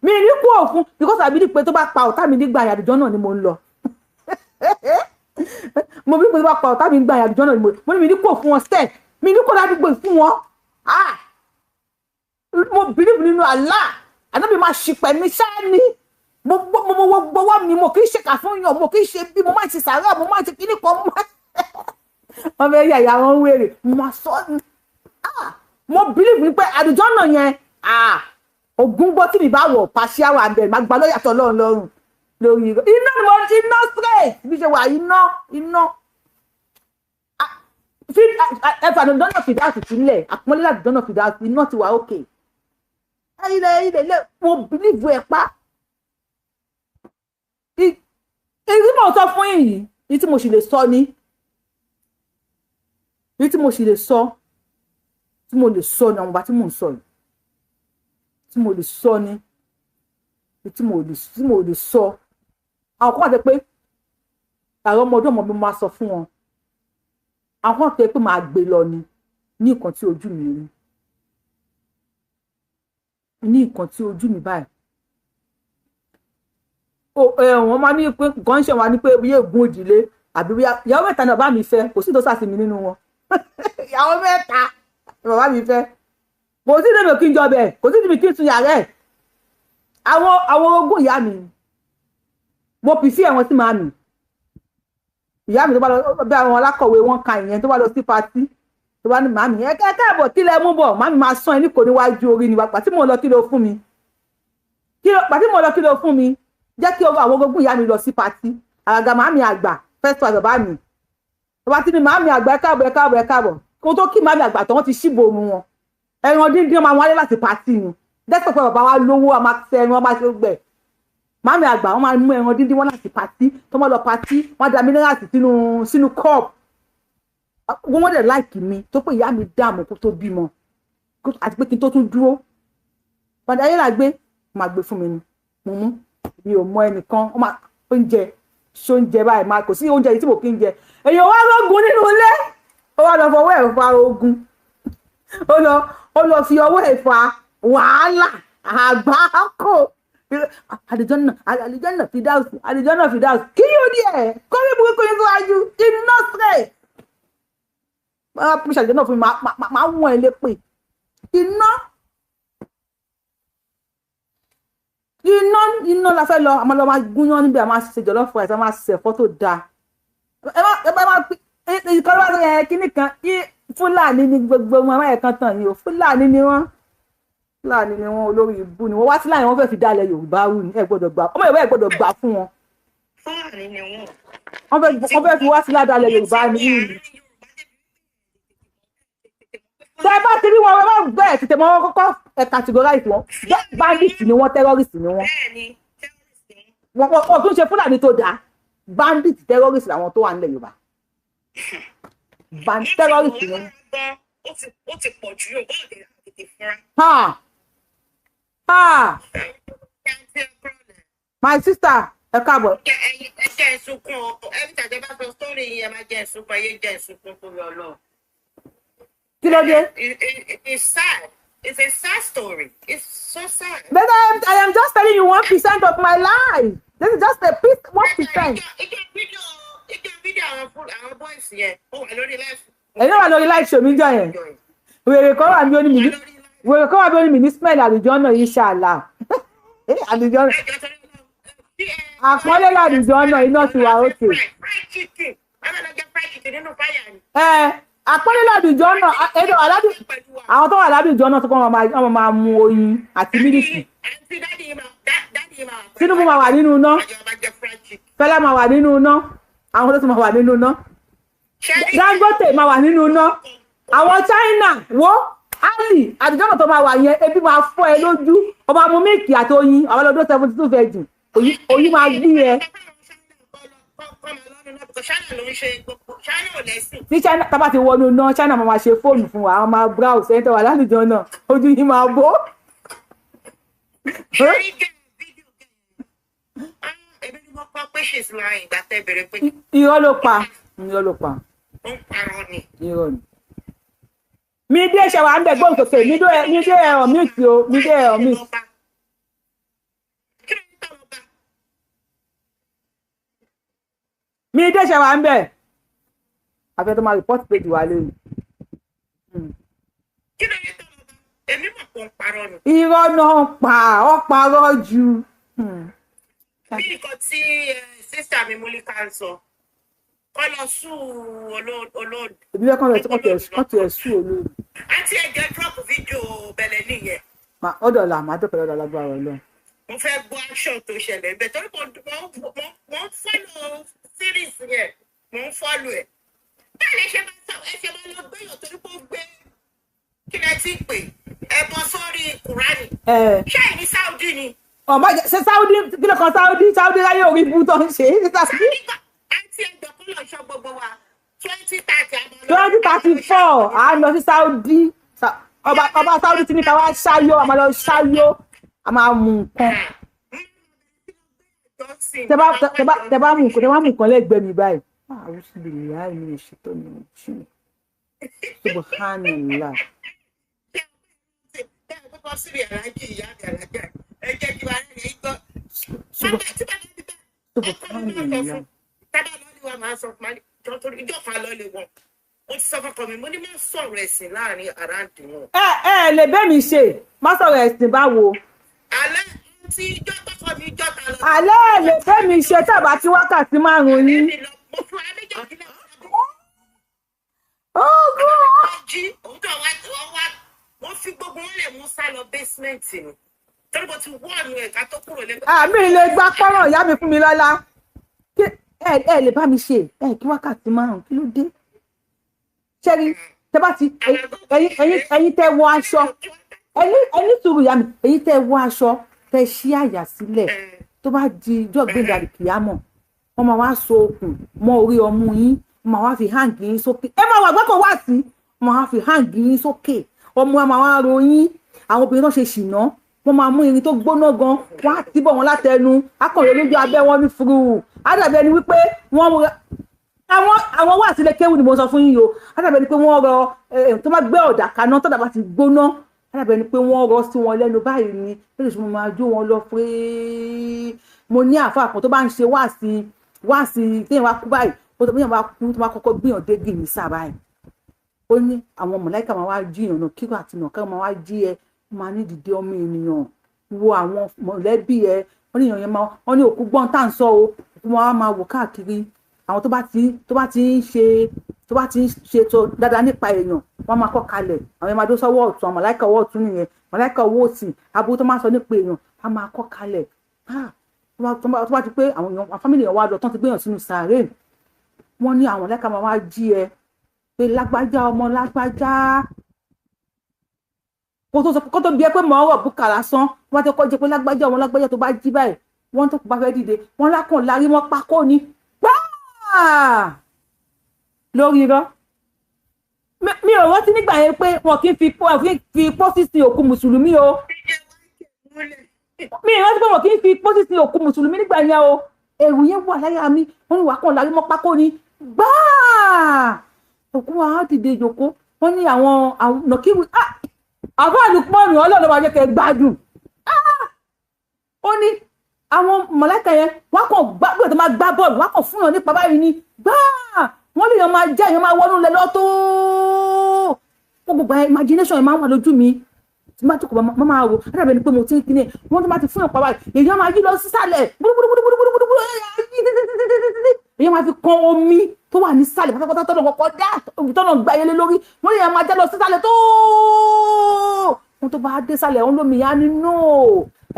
Mi ní kú òfun because I believe pé tó bá pa ọ̀tá mi nígbà àdùjọ́ náà ni mo ń lọ. Mo believe pé tó bá pa ọ̀tá mi nígbà àdùjọ́ náà ni mo ní mi ní kú òfun wọn stẹ̀. Mi ní kó ládùúgbò fún wọn. Mo believe nínú Allah. Ànábì máa ṣìpẹ̀ mi ṣáá ni. Mo gbọ́wọ́ mi, mo kì í ṣèkà fún yàn, mo kì í ṣe bí, mo máa ń ṣe sàárà, mo máa ń ṣe kíní kan, mo máa wọ́n fẹ́ yà ìyá wọn wèrè, mo máa sọ mo believe ní pé àdùjọ́ náà yẹn Ògún gbọ́ tí mi bá wọ̀ pàṣẹ àwọn àbẹ̀ máa gba lọ́yàtọ̀ lọ́rùn lọ́rùn lórí iná ni mo iná straight bí ṣe wà iná iná ẹ̀fà àdùjọ́ náà fìdá sílẹ̀ àpọ́nlé àdùjọ́ náà fìdá iná ti wà òkè ilẹ̀ ilẹ̀ ilẹ̀ mo believe ẹ̀ pa. Èyí mò ń sọ fún yìí ní tí mo sì lè sọ ni ní tí mo sì lè sọ tí mo lè sọ ni àwọn ọba tí mò ń sọ yìí tí mo lè sọ ni tí mo lè sọ àwọn kan àti pé àwọn ọmọdé ọmọ mi máa sọ fún wọn àwọn kan àti pé máa gbé lọ ni ní nǹkan tí ojú mi rí ní nǹkan tí ojú mi báyìí. Wọ́n máa ní pé nǹkan ń ṣe wọn ní pé bí ègún òdìlé àbí ìyàwó mẹ́ta náà bá mi fẹ́ kò sí tó sàsì mi nínú wọn. Ìyàwó mẹ́ta bàbá mi fẹ́. Kò sí ìdèmí kí n jọbẹ̀, kò sí ìdèmí kí n sun yàrá ẹ̀. Àwọn ogún ìyá mi, mo pì sí ẹ̀wọ̀n sí màmí. Ìyá mi tó bá lọ bí àwọn alákọ̀wé wọn ka ìyẹn tó bá lọ sí patí tó bá ní màmí ẹ káàbọ̀ kí lẹ mú bọ̀, màmí máa sán ẹ ní kò níwájú orí ni pàtí mò ń lọ kí ló fún mi, pàtí mò ń lọ kí ló fún mi. Jẹ́ kí àwọn ogún ìyá mi lọ sí patí. Àgàgà màmí àgbà first wife bàbá mi tó bá ti ní màmí àgbà ẹ káàbọ̀ ẹ káàbọ̀ ẹ káàbọ̀, kó tó kí màmí àgbà tó wọ́n ti ṣíbò mu wọn. Ẹran díndín máa wálé láti patí ni. Dẹ́sẹ̀ pé bàbá wa lówó a máa tẹ ẹran, a máa ṣe gbẹ̀. Màmí àgbà wọn máa mú ẹran díndín wọn láti patí, tó máa lọ patí wọn da minerals sínú cup. Wọ́n dẹ̀ láìkì mi tó pé ìyá mi dààmú kó tó bímọ àti pé kí n tó tún dúró. Padà ayé là gbé máa gbé fún mi ni mo mú. Mi ò mọ ẹnìkan ó máa oúnjẹ ṣóúnjẹ báyìí máa kò sí oúnjẹ yìí tí mo kí ń jẹ. Èèyàn wá lógun nínú ilé, ó wá lọ fọwọ́ ẹ̀ fa ogun, ó lọ fi ọwọ́ ẹ̀ fa wàhálà àgbákò. Àlìjọ́nà àlìjọ́nà fìdáùsì àlìjọ́nà fìdáùsì kí yóò di ẹ̀ kọ́rí burúkú yín síwájú iná straight. Máa pèsè àlìjọ́nà fún mi, máa wọ̀n ẹ lépè. Iná iná iná la fẹ́ lọ, àmọ́ lọ máa gúnyán níbi, àmọ́ ṣe jọ̀lọ́fù rice, a máa ṣe ẹ̀fọ́ tó dáa. Ẹ bá máa ìkọ́ bá ẹ kíní kan Fúlàní ni gbogbo wọn, ẹ̀ka kan tàn yín o, Fúlàní ni wọ́n. Fúlàní ni wọ́n, olórí ibú ni wọ́n wá sí láyé, wọ́n fẹ́ẹ́ fi dálẹ̀ Yorùbá rú ni. Ẹ gbọ́dọ̀ gbà ọmọ Yorùbá, ẹ gbọ́dọ̀ gbà fún wọn. Fúlàní ni wọ́n. Wọ́n fẹ́ẹ́ fi wá sí ládàlẹ̀ Yorùbá ni. Tẹ bá ti rí wọn, ẹ bá gbẹ ẹ tètè mọ wọn kọ́kọ́ ẹ categorize wọn. Bandit ni wọ́n, terrorist ni wọ́n. Wọ́n tún ṣe Fúlàní tó dáa. Bandit terrorist làwọn tó wà nílẹ̀ Yorùbá. Terrorist ni wọ́n. Ó ti pọ̀ jù yóò bá òde tètè fúnra. Ha! My sister, ẹ káàbọ̀. Ẹ jẹ́ ìsunkún o, every time ẹ bá sọ story yìí, ẹ máa jẹ́ ìsunkún, ẹ yé jẹ́ ìsunkún torí Ọlọ́run. Kí ló dé? It's sad. It's a sad story. It's so sad. But I am just telling you 1% of my life. This is just a piece, 1%. Ìjọ fídíò àwọn boys yẹn, ó wà lórí live. Ẹ̀yin náà wà lórí live show mi jọ yẹn. Wèrè kan wà bí ó ní mi ní. Wèrè kan wà bí ó ní mi ní smell àlùjọ náà, inshallah. Àlùjọ náà. Àpọ́nlé làlùjọ náà, iná ti wà ókè. Àpọ́nlé làlùjọ náà, àwọn tó wà lálùjọ náà tó kọ́ wọn máa mu oyin àti mílìkì. Tinubu máa wà nínú iná. Fẹlá máa wà nínú iná. Àwọn tó tún máa wà nínú iná. Dangote máa wà nínú iná. Àwọn China wo Ali àdìjọ́nà tó máa wà yẹn, ebi máa fọ́ ẹ lójú. Ọba mu mílìkì àti oyin, àwọn ọlọ́dún 72 virgin, oyin máa gbé ẹ. Ní China tábà ti wọnú iná, China máa ṣe fóònù fún wa, àwọn máa browse ẹni tó wà lálùjọ náà, ojú yìí máa bó. Irọ́ ló pa, irọ́ ló pa. Irọ́ ni. Mi dé ṣe wà ń bẹ gbóhùn sókè, mi dé ẹ̀rọ mute o, mi dé ẹ̀rọ mute. Mi dé ṣe wà ń bẹ. Àfẹ́ tó máa report page wa lónìí. Irọ́ náà pa, ọ́ parọ́ jù. Bí nǹkan tí sísá mi Múlíkà ń sọ, kọ́ lọ sùn olóòdù. Èmi fẹ́ kọ́ lọ sí ẹ̀ sùn olóòdù. Àti ẹ̀jẹ̀ drop fídíò bẹ̀lẹ̀ nìyẹn. Ọ̀dọ̀ là máa dọ̀pẹ̀ lọ́dọ̀ lágbára Ọlọ́run. Mo fẹ́ gbọ́ action tó ṣẹlẹ̀ bẹ́ẹ̀ torí mo ń follow series yẹn, mo ń follow ẹ̀. Bẹ́ẹ̀ ni ṣe máa sọ ẹ ṣe máa lọ gbéyàn torí pé ó gbé kí lẹ ti pè ẹbọ sórí Kùránì. Ṣé ìní Saudi ni? Ọmọ ṣe Saudi kí ló kan Saudi Saudi láyé orí ibú tó ń ṣe. Àti ẹgbẹ́ kó lọ ṣọ́ gbogbo wa 2030 2034 à ń lọ sí Saudi. Ọba Saudi ti ní ká wá ṣáyó, a máa lọ ṣáyó, a máa mú nǹkan. Tẹ bá mú nǹkan lẹ́gbẹ̀ẹ́ mi báyìí. Àwọn sì lè yá mi lè ṣètò mi jù. Subhanallah. Subhanallah. Mo ti sọ fọkàn mi, mo ní má sọ̀rọ̀ ẹ̀sìn láàrin àràǹdì wọn. Ẹ ẹ lè bẹ́ mi ṣe má sọ̀rọ̀ ẹ̀sìn báwo. Alẹ́ tí ijọ́ tọkọ mi jọ́ta lọ. Alẹ́ ẹ lè bẹ́ mi ṣe tàbá tí wákàtí 5 yín. Mo fún wa méjèèjì náà. Ogun. Jí òun tó wá wá wọ́n fi gbogbo wọn lè mú sá lọ basement ni. Torí mo ti wọ́ọ̀nù ẹ̀ka tó kúrò lẹ́gbẹ̀ẹ́. Àmì lè gbá pọ́nrán ìyá mi fún mi lọ́lá. Ẹ lè bá mi ṣe ẹ kí wákàtí 5 kí ló dé? Ṣẹ́rí tẹ bá ti ẹ̀yin tẹ wọ aṣọ ẹni sùúrù ìyá mi, ẹ̀yin tẹ wọ aṣọ tẹ ṣí àyà sílẹ̀ tó bá di ijọ́ gbẹ̀ngà kìámọ̀, wọ́n máa wá so okùn mọ́ orí ọmú yín, wọ́n máa wá fi hang yín sókè. Ẹ máa wà gbọ́kàn wá sí, wọ́n máa wá fi hang yín sókè, ọmọ ẹ máa wá ro yín. Àwọn obìnrin tó ṣe ṣìnà, wọ́n máa mú irin tó gbóná gan, wọ́n á tibọ̀ wọn látẹnu, akọ̀rẹ́ lójú abẹ́ wọn ní furu. Á dàbí ẹni wípé wọ́n àwọn wà sílẹ̀ kéwù ni mo sọ fún yín o. Á dàbí ẹni pé wọ́n rọ tó bá gbé ọ̀dà kaná tó dàbá ti gbóná, á dàbí ẹni pé wọ́n rọ sí wọn lẹ́nu báyìí ni, lórí ìṣúná máa jó wọn lọ fúré. Mo ní àáfàá kan tó bá ń ṣe wáàsí téèyàn wá kú báyìí, ó tó téèyàn wá kú tó bá kọ́kọ́ gbìyànjú dé gìrì sáà báyìí, ó ní àwọn mọ̀láìkà máa wá jí ìyànnà kíkọ àti nàkà máa wá jí ẹ, máa ní dìde ọmọ ènìyàn wo àwọn mọ̀lẹ́bí ẹ. Wọ́n ní èèyàn yẹn máa wọ́n ní òkú gbọ́n tá à ń sọ o, òkú máa máa wò káàkiri. Àwọn tó bá ti ń ṣe tó dáadáa nípa èèyàn, wọ́n máa kọ́ kalẹ̀. Àwọn yẹn máa dó sọ́wọ́ ọ̀tún, àwọn mọ̀láìkà ọwọ́ ọ̀tún nìyẹn, mọ̀láìkà ọwọ́ òsì aburú tó máa sọ nípa èèyàn á máa kọ́ kalẹ̀. Tó bá ti pé àwọn èèyàn àwọn fámìlì èèyàn wá lọ tán ti gbéyàn sínú sàárè, wọ́n ní àwọn mọ̀láìkà máa wá jí ẹ pé lágbájá ọmọ lágbájá, kó tó bí ẹ pé mọ̀ ọ̀rọ̀ bùkà lásán, wọ́n ti kọ́ jẹ pé lágbájá ọmọ lágbájá. Tó bá jí báyìí, wọ́n tó bá fẹ́ dìde, wọ́n lákàn lárí wọ́n pákó ni gbáà lórí irọ́. Mi ò rántí nígbà yẹn pé wọn kì í fi pósí sin òkú mùsùlùmí o. Mi ò rántí pé wọn kì í fi pósí sin òkú mùsùlùmí nígbà yẹn o. Ẹ̀rù yẹn wà láyà mi, wọ́n ní wàá kàn lárí mọ́ pákó ni gbáà. Òkú wa á dìde ìjòkó, wọ́n ní àwọn nàkíwì àbá àlùpọ̀nù ọlọ́run máa jẹ́ kẹ́ gbádùn. Ó ní àwọn mọ̀lẹ́kà yẹn wọ́n kàn gbá bí wọ́n máa gbá bọ́ọ̀lù, wọ́n kàn fún yàn nípa báyìí ni gbáà. Wọ́n lè yàn máa jẹ́ èèyàn máa wọnú lẹ lọ́tọ́. Gbogbo imagination yẹn máa ń wà lójú mi tí máa jókòó máa rò á dàbí ẹni pé mo ti ń kíni. Wọ́n tó máa ti fún yàn pa báyìí, èèyàn máa yí lọ sísàlẹ̀ gbúdúgbúdúgbúdúgbúdú, èèyàn máa fi kan omi tó wà nísàlẹ̀ pátápátá tọ́nà kọ́kọ́ dá tọ́nà gba ayẹlẹ lórí. Wọ́n lè yàn máa já lọ sísàlẹ̀ tó wọ́n tó bá dé sàlẹ̀ wọn lómi yá nínú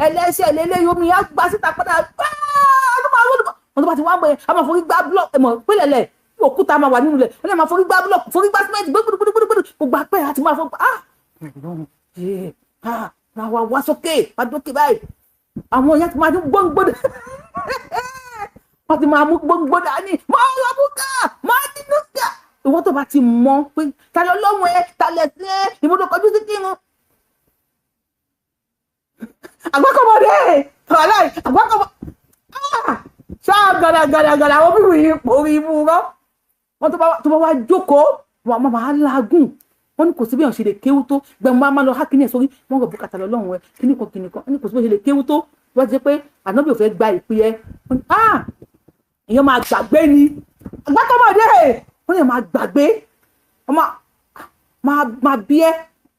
ẹlẹ́ṣẹ̀ lélẹ́yìí, omi yá gba síta padà. Wọ́n tó bá ti wá gbẹ a máa forí gbá búlọ̀kì ẹ̀mọ̀ pínlẹ̀lẹ̀ òkúta máa wà nínú rẹ̀, wọ́n lè máa forí gbá búlọ̀kì, forí gbá símẹ́ǹtì gbúdúgbúdúgbúdú gbogbo apẹ́ àti máa forí gbá wá wá sókè wá dókè báyìí. Àwọn èèyàn ti máa dún gbóngbó, wọ́n ti máa mú gbóngbó dání, máa rọ búkà máa dínú ká. Ìwọ́n tó bá ti mọ̀ pé ta ló lọ́wọ́ ẹ, ta lẹ̀ sí ẹ, ìmúdó kọjú sí kírun. Àgbákọ̀mọdé wàláì àgbákọ̀mọ ṣáà gàdàgàdàgàdà àwọn bíbí yìí orí ibú rọ. Wọ́n tó bá wá jókòó, wọ́n máa lágùn. Wọ́n ní kò sí bí èèyàn ṣe lè kéwú tó gbẹ̀mú máa lọ hákìní ẹ̀ sórí, wọ́n rọ̀ bùkátà lọ́lọ́run ẹ kíníkan kíníkan. Wọ́n ní kò sí bí èèyàn ṣe lè kéwú tó, wọ́n ti ṣe pé ànábì ò fẹ́ gba ìpè ẹ. Èèyàn máa gbàgbé ni àgbákọ̀mọdé, wọ́n lè máa gbàgbé, wọ́n máa bí ẹ,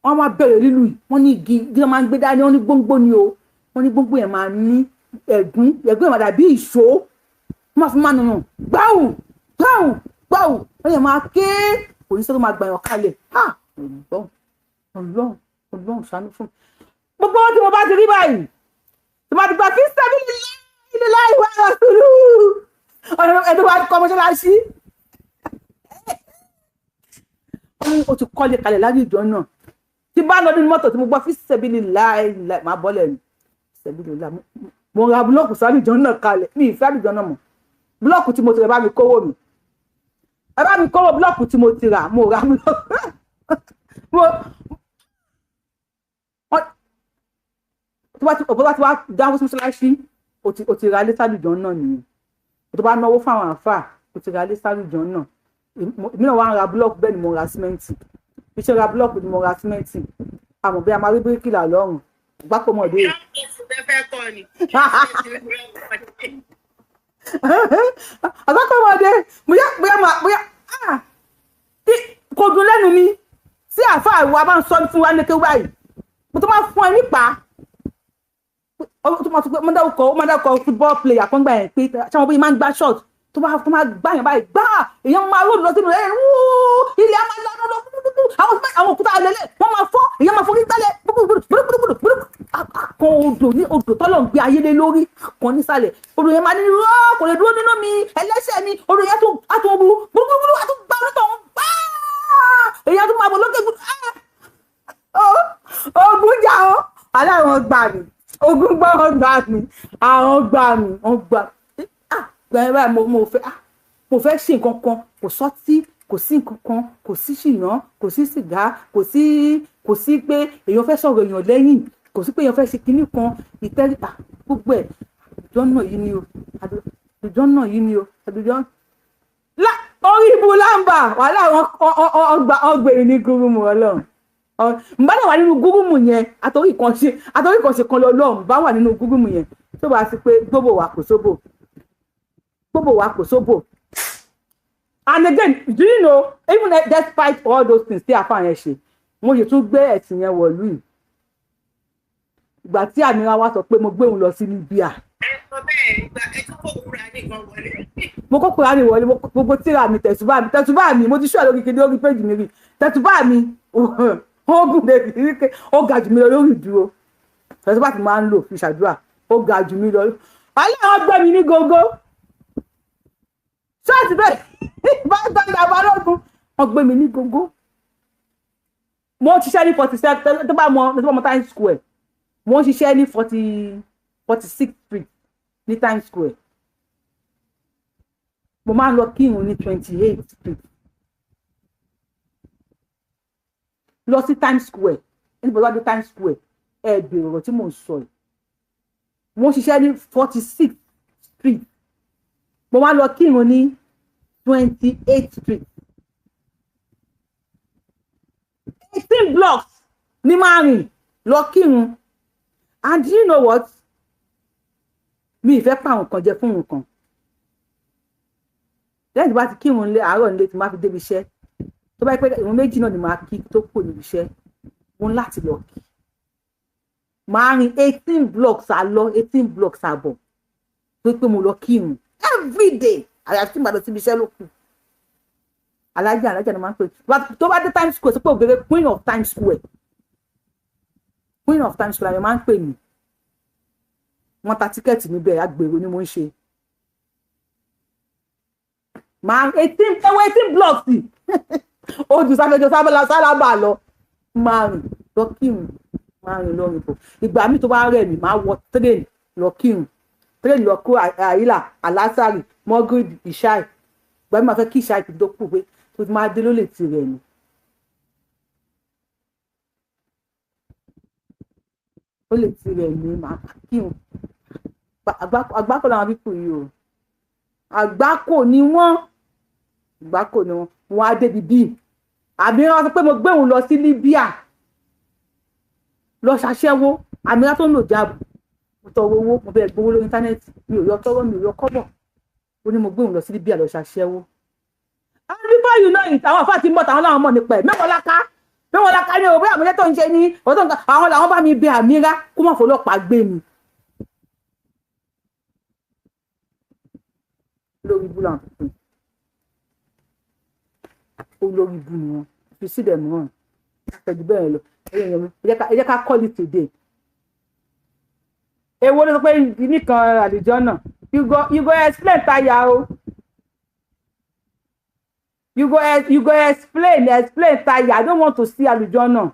wọ́n máa bẹ̀rẹ̀ lílu yìí. Wọ́n ní igi igi máa ń gbé dání, wọ́n ní gbóngbó ni o, wọ́n ní gbóngbó yẹn máa ní ẹ̀gún, ẹ̀gún yẹn máa dàbí ìṣó, wọ́n máa fi máa nùnù gbáwù gbáwù gbáwù, wọ́n yẹn máa ké, kò ní sọ́dọ̀ máa gbà yàn kalẹ̀. Ọlọ́run Ọlọ́run Ọlọ́run ṣàánú fún mi. Gbogbo ohun tí mo bá ti rí báyìí tí mo ti gbà fi sẹ́mi ilé láì wá lọ sùúrù ẹni wàá kọ́ mọ́ṣáláṣí, ó ti kọ́lé kalẹ̀ láyé ìjọ náà. Tí bá lọ nínú mọ́tò tí mo gbọ́ fi sẹ́bílì láì máa bọ́lẹ̀ ní sẹ́bílì láì. Mo ra búlọ́ọ̀kù sáré ìjọ náà kalẹ̀, mi ìfẹ́ àlùjọ náà mọ̀. Búlọ́ọ̀kù tí mo ti rà, bá mi kówó mi, ẹ bá mi kówó búlọ́ọ̀kù tí mo ti rà, mo ra búlọ́ọ̀kù tó bá ti wá dáwọ́ sí mọ́ṣáláṣí, o ti ra ilé sálùjọ náà nìyẹn. Tó bá náwó fáwọn àǹfààní, o ti ra ilé sálùjọ náà. Èmi náà wá ń ra búlọ́ọ̀kù, bẹ́ẹ̀ ni mo ra símẹ́ǹtì. Bí ṣe ra búlọ́ọ̀kù ni mo ra símẹ́ǹtì. Àmọ́ bí a máa rí bíríkìlà lọ́rùn gbákòmọ̀dé. Àgbákòmọ̀dé bóyá bóyá bóyá Kò dùn lẹ́nu mi tí àáfàá wa bá ń sọ fún wa ní kéwà báyìí, mo tó máa fún ẹ nípa tó máa tún pé ó máa dárúkọ football player kan gbà yẹn pé ṣáwọn bóyá máa ń gbá shot tó máa gbá yẹn báyìí gbá, èèyàn máa ròdù lọ sínú ẹ̀ wúú, ilẹ̀ á máa lọ́nà lọ, àwọn òkúta àlẹ́lẹ̀ wọ́n máa fọ́, èèyàn máa forí gbálẹ̀ gbúgbúgbúgbúgbúgbúgbú. Kan odò ní odò tọ́lọ̀ ń gbé ayé lé lórí kan nísàlẹ̀, odò yẹn máa ní rọ́, kò lè dúró nínú mi, ẹlẹ́ṣẹ̀ ni odò yẹn á tún rú gbúgbúgbúrú, á tún gbá onítọ̀ ń gbá, èèyàn tún máa bọ̀ lókè gbúgbú. Ogun jà ó, aláwọn gbà mí, ogun gbọ́ wọn gbà mí, àwọn gbà mí, wọn gbà gbẹ̀rẹ̀ báyìí. Mo fẹ́ ṣe nǹkan kan, kò sọ́tí, kò sí nǹkan kan, kò sí ṣìnà, kò sí sìgá, kò sí pé èèyàn fẹ́ sọ̀rọ̀ èèyàn lẹ́yìn, kò sí pé èèyàn fẹ́ ṣe kinní kan ìtẹ́ríta, gbogbo ẹ̀ àlùjọ náà yìí ni o, àlùjọ náà yìí ni o, àlùjọ orí ibu láǹbà wàhálà ọgbẹ̀rún ní gúrúmù ọlọ́run. Nbá náà wà nínú gúrúmù yẹn, àtòrí kan ṣe kan lọ lọ́run bá wà nínú gúrúmù yẹn, tó bá sí pé gbogbo wa kò sóbò, gbogbo wa kò sóbò. And again, do you know, even despite all those things tí àfa yẹn ṣe, mo ṣe tún gbé ẹ̀sìn yẹn wọ̀lú yìí. Ìgbà tí Àmìrà wa sọ pé mo gbé òun lọ sí Libya. Ẹ sọ bẹ́ẹ̀, ìgbà ẹ tún kò kúra nìkan wọlé. Mo kó kúra ní wọlé, gbogbo tíra mi, tẹ̀sùbá mi, mo ti ṣọ́ lórí kiri lórí péjì mi rí, tẹ̀sùbá mi ó gùn débi wípé ó ga jù mí lọ lórí ìdúró, tẹ̀sùbá ti máa ń lò fi ṣàdúrà, ó ga jù mí lọ. Alẹ́ àwọn gbé mi ní gógó ṣọ́ọ̀tì bẹ́ẹ̀ bá gbàgbà balógun, wọ́n gbé mi ní gógó. Mo ṣiṣẹ́ ní 47, tó bá mọ Times Square, mo ń ṣiṣẹ́ ní 46th Street ní Times Square. Mo máa ń lọ kírun ní 28th Street. Lọ sí Times Square, níbo lọ́dún Times Square, ẹ bèrè ọ̀rọ̀ tí mò ń sọ yìí. Mo ń ṣiṣẹ́ ní 46th Street. Mo máa ń lọ kírun ní 28th Street. 18 blocks ní máa rìn lọ kírun. And do you know what? Mi ì fẹ́ pa àwọn kan jẹ fún nǹkan. Lẹ́yìn tí bá ti kírun nílé àárọ̀ nílé tí máa fi débi iṣẹ́, tó bá yẹ pé ìrun méjì náà ni màá kí tó kù níbi iṣẹ́, mo ń láti lọ kí. Màá rìn 18 blocks àlọ, 18 blocks àbọ̀, tó pé mo lọ kírun every day. Àyàfi tí màá lọ síbi iṣẹ́ ló kù. Alájà ni màá ń pè. Tó bá dé Times Square, sọ pé ògèrè Queen of Times Square. Queen of Times Square ni màá ń pè mí. Wọ́n ta tíkẹ́ẹ̀tì níbẹ̀, agbèrò ni mo ń ṣe. Màá 18 blocks ojú sáfẹ́jọ sálábà lọ, máa rìn lọ kírun, máa rìn lọ rìn bọ̀. Ìgbà mi tó bá rẹ̀ mí, máa wọ train lọ kírun, train lọ kó àyílà, àlásàrì, mọ́gìrì, ìṣáì. Ìgbà mi máa fẹ́ kí ìṣáì ti dókù pé tó ti máa dé ló lè ti rẹ̀ mí. Ó lè ti rẹ̀ mí, máa kírun. Àgbákò làwọn pípò yìí o, àgbákò ni wọ́n, àgbákò ni wọ́n. Wọ́n á débi bíi Àmìrà sọ pé mo gbé òun lọ sí Libya lọ ṣaṣẹ́wó. Àmìrà tó ń lò jáàbù, mo tọrọ owó, mo bẹ̀rẹ̀ gbowó lórí íńtánẹ́ẹ̀tì, mi ò yọ tọrọ, mi ò yọ kọ́bọ̀. Ó ní mo gbé òun lọ sí Libya lọ ṣaṣẹ́wó. And before you know it, àwọn àfáà ti mọ̀ tàwọn láwọn mọ̀ nípa ẹ̀. Mẹ́wọ̀n láká ní òwe àmúlẹ̀ tó ń ṣe ní ọ̀tọ̀ nǹkan, àwọn làwọn bá mi bẹ Àmìrà kó má fọlọ́pàá gbé mi. Lórí ibú làwọn tuntun, olórí ibú ni wọn, fi sílẹ̀ mìíràn pẹ̀lú bẹ́ẹ̀ lọ. Ẹ jẹ́ ká call it a day. Èwo ló sọ pé nìkan àlejò náà, you go explain tire o, you go explain tire. I don't want to see àlejò náà.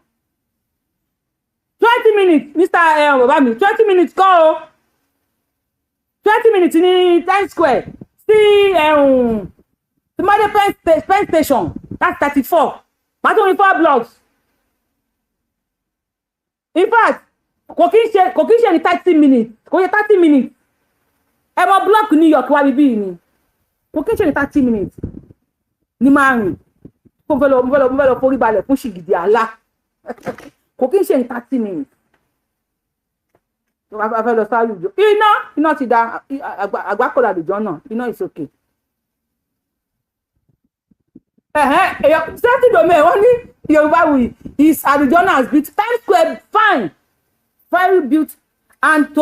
20 minutes, Mr. Bàbá mi, 20 minutes kọ́ o, 20 minutes ní Times Square sí Tìmọ́dé Penn Station, that's 34. Màá tún ní 4 blocks. In fact, kò kí ń ṣe ní 30 minutes, kò ṣe 30 minutes. Ẹ mọ block New York wá bíbí ni, kò kí ń ṣe ní 30 minutes ní máa rìn. Mo fẹ́ lọ forí balẹ̀ fún ṣìgìdì àlá. Kò kí ń ṣe ní 30 minutes. A fẹ́ lọ sáré ìjọ. Iná ti da àgbákò àlùjọ náà, iná is okay. Èèyàn safety domain wọ́n ní Yorùbá wì is Arijona has built Times Square, fine, very built. And to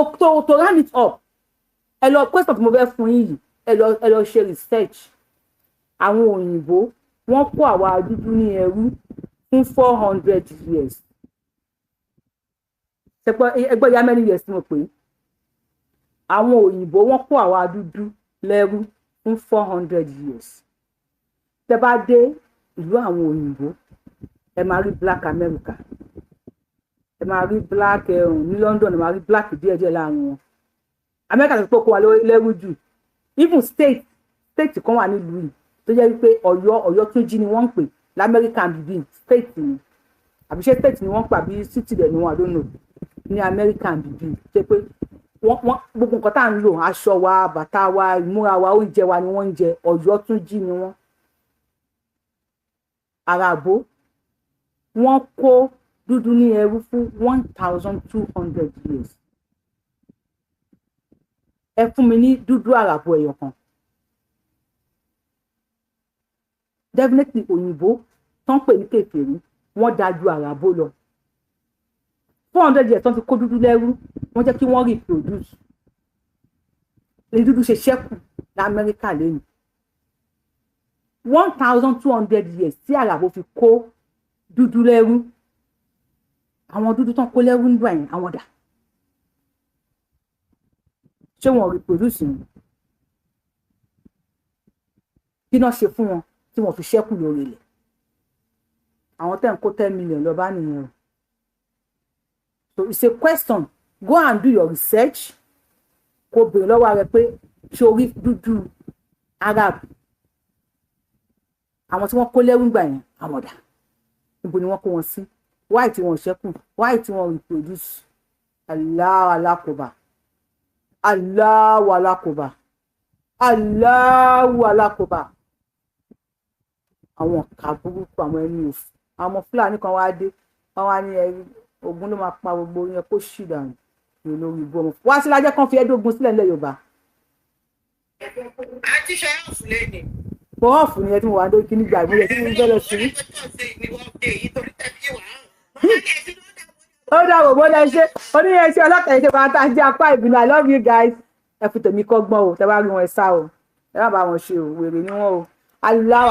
round it up, ẹ lọ question tí mo fẹ́ fún yín yìí, ẹ lọ ṣe research. Àwọn òyìnbó, wọ́n kó àwa dúdú ní ẹrú fún 400 years. Ẹgbẹ́ ya many years tí mo pè é. Àwọn òyìnbó, wọ́n kó àwa dúdú lẹ́rú fún 400 years. Tẹ́ bá dé ìlú àwọn òyìnbó, ẹ máa rí Black America, ẹ máa rí black ní London, ẹ máa rí black díẹ̀díẹ̀ láàrin wọn. America ti kó wa lẹ́rú jù. Even state kan wà nílùú yìí tó jẹ́ wípé Ọ̀yọ́ Túnjí ni wọ́n ń pè lamẹ́ríkà bíbí. State ni, àbí ṣé state ni wọ́n ń pè, àbí city dẹ̀ ni wọ́n, I don't know, ní Amẹ́ríkà bíbí, jẹ́ pé wọ́n gbogbo nǹkan tá à ń lò, aṣọ wa, bàtà wa, ìmúra wa, oúnjẹ wa ni wọ́n ń jẹ. Ọ̀yọ́ Túnjí ni wọ́n. Àràbó, wọ́n kó dúdú ní ẹrú fún 1200 years. Ẹ fún mi ní dúdú àràbò ẹyọ kan. Definitely òyìnbó tán pè ní kèfèrí, wọ́n dájú àràbò lọ. 400 years tán fi kó dúdú lẹ́rú, wọ́n jẹ́ kí wọ́n reproduce ní dúdú ṣe ṣẹ́kù lamẹ́ríkà lẹ́nu. 1200 years tí àràbò fi kó dúdú lẹ́rú, àwọn dúdú tán kó lẹ́rú nígbà yẹn, àwọn dà? Ṣé wọn reproduce ni? Kí náà ṣe fún wọn tí wọn fi ṣẹ́kù lórí ilẹ̀? Àwọn tẹ́ ń kó 10 million lọ bá nìyẹn o. So it's a question. Go and do your research. Kó béèrè lọ́wọ́ rẹ pé ṣé orí dúdú Arab, àwọn tí wọ́n kó lẹ́rú gbà yẹn, àwọn dà? Níbo ni wọ́n kó wọn sí? Why tí wọ́n ṣẹ́kù? Why tí wọ́n reproduce? Allahu alákòbá, Allahu alákòbá, Allahu alákòbá. Àwọn ọ̀kà burúkú, àwọn ẹni òfò, àwọn ọmọ Fúlàní kan wá dé, wọ́n wá ní ẹrí ogun ló máa pa gbogbo yẹn, kó ṣì dànù ní olórí ibú ọmọ wá sí lájẹ́ kan fi ẹ́dógún sílẹ̀ nílẹ̀ Yorùbá. Àti ṣe off lẹ́nu. Mo off ni ẹ tí mo wà lórí kíní gbà ìmúlẹ̀ tí mo ń bẹ́ lọ sí. Ó dàbọ̀. Bó lẹ ṣe oníyẹn ṣe ọlọ́kẹ́ ṣe máa tá a jẹ́ apá ìbínú. I love you guys. Ẹ fi tèmi kọ́gbọ́n o. Tẹ bá rí wọn, ẹ sá o. Ẹ má bá wọn ṣe o. Wèrè ni wọn o. Aláwọ̀.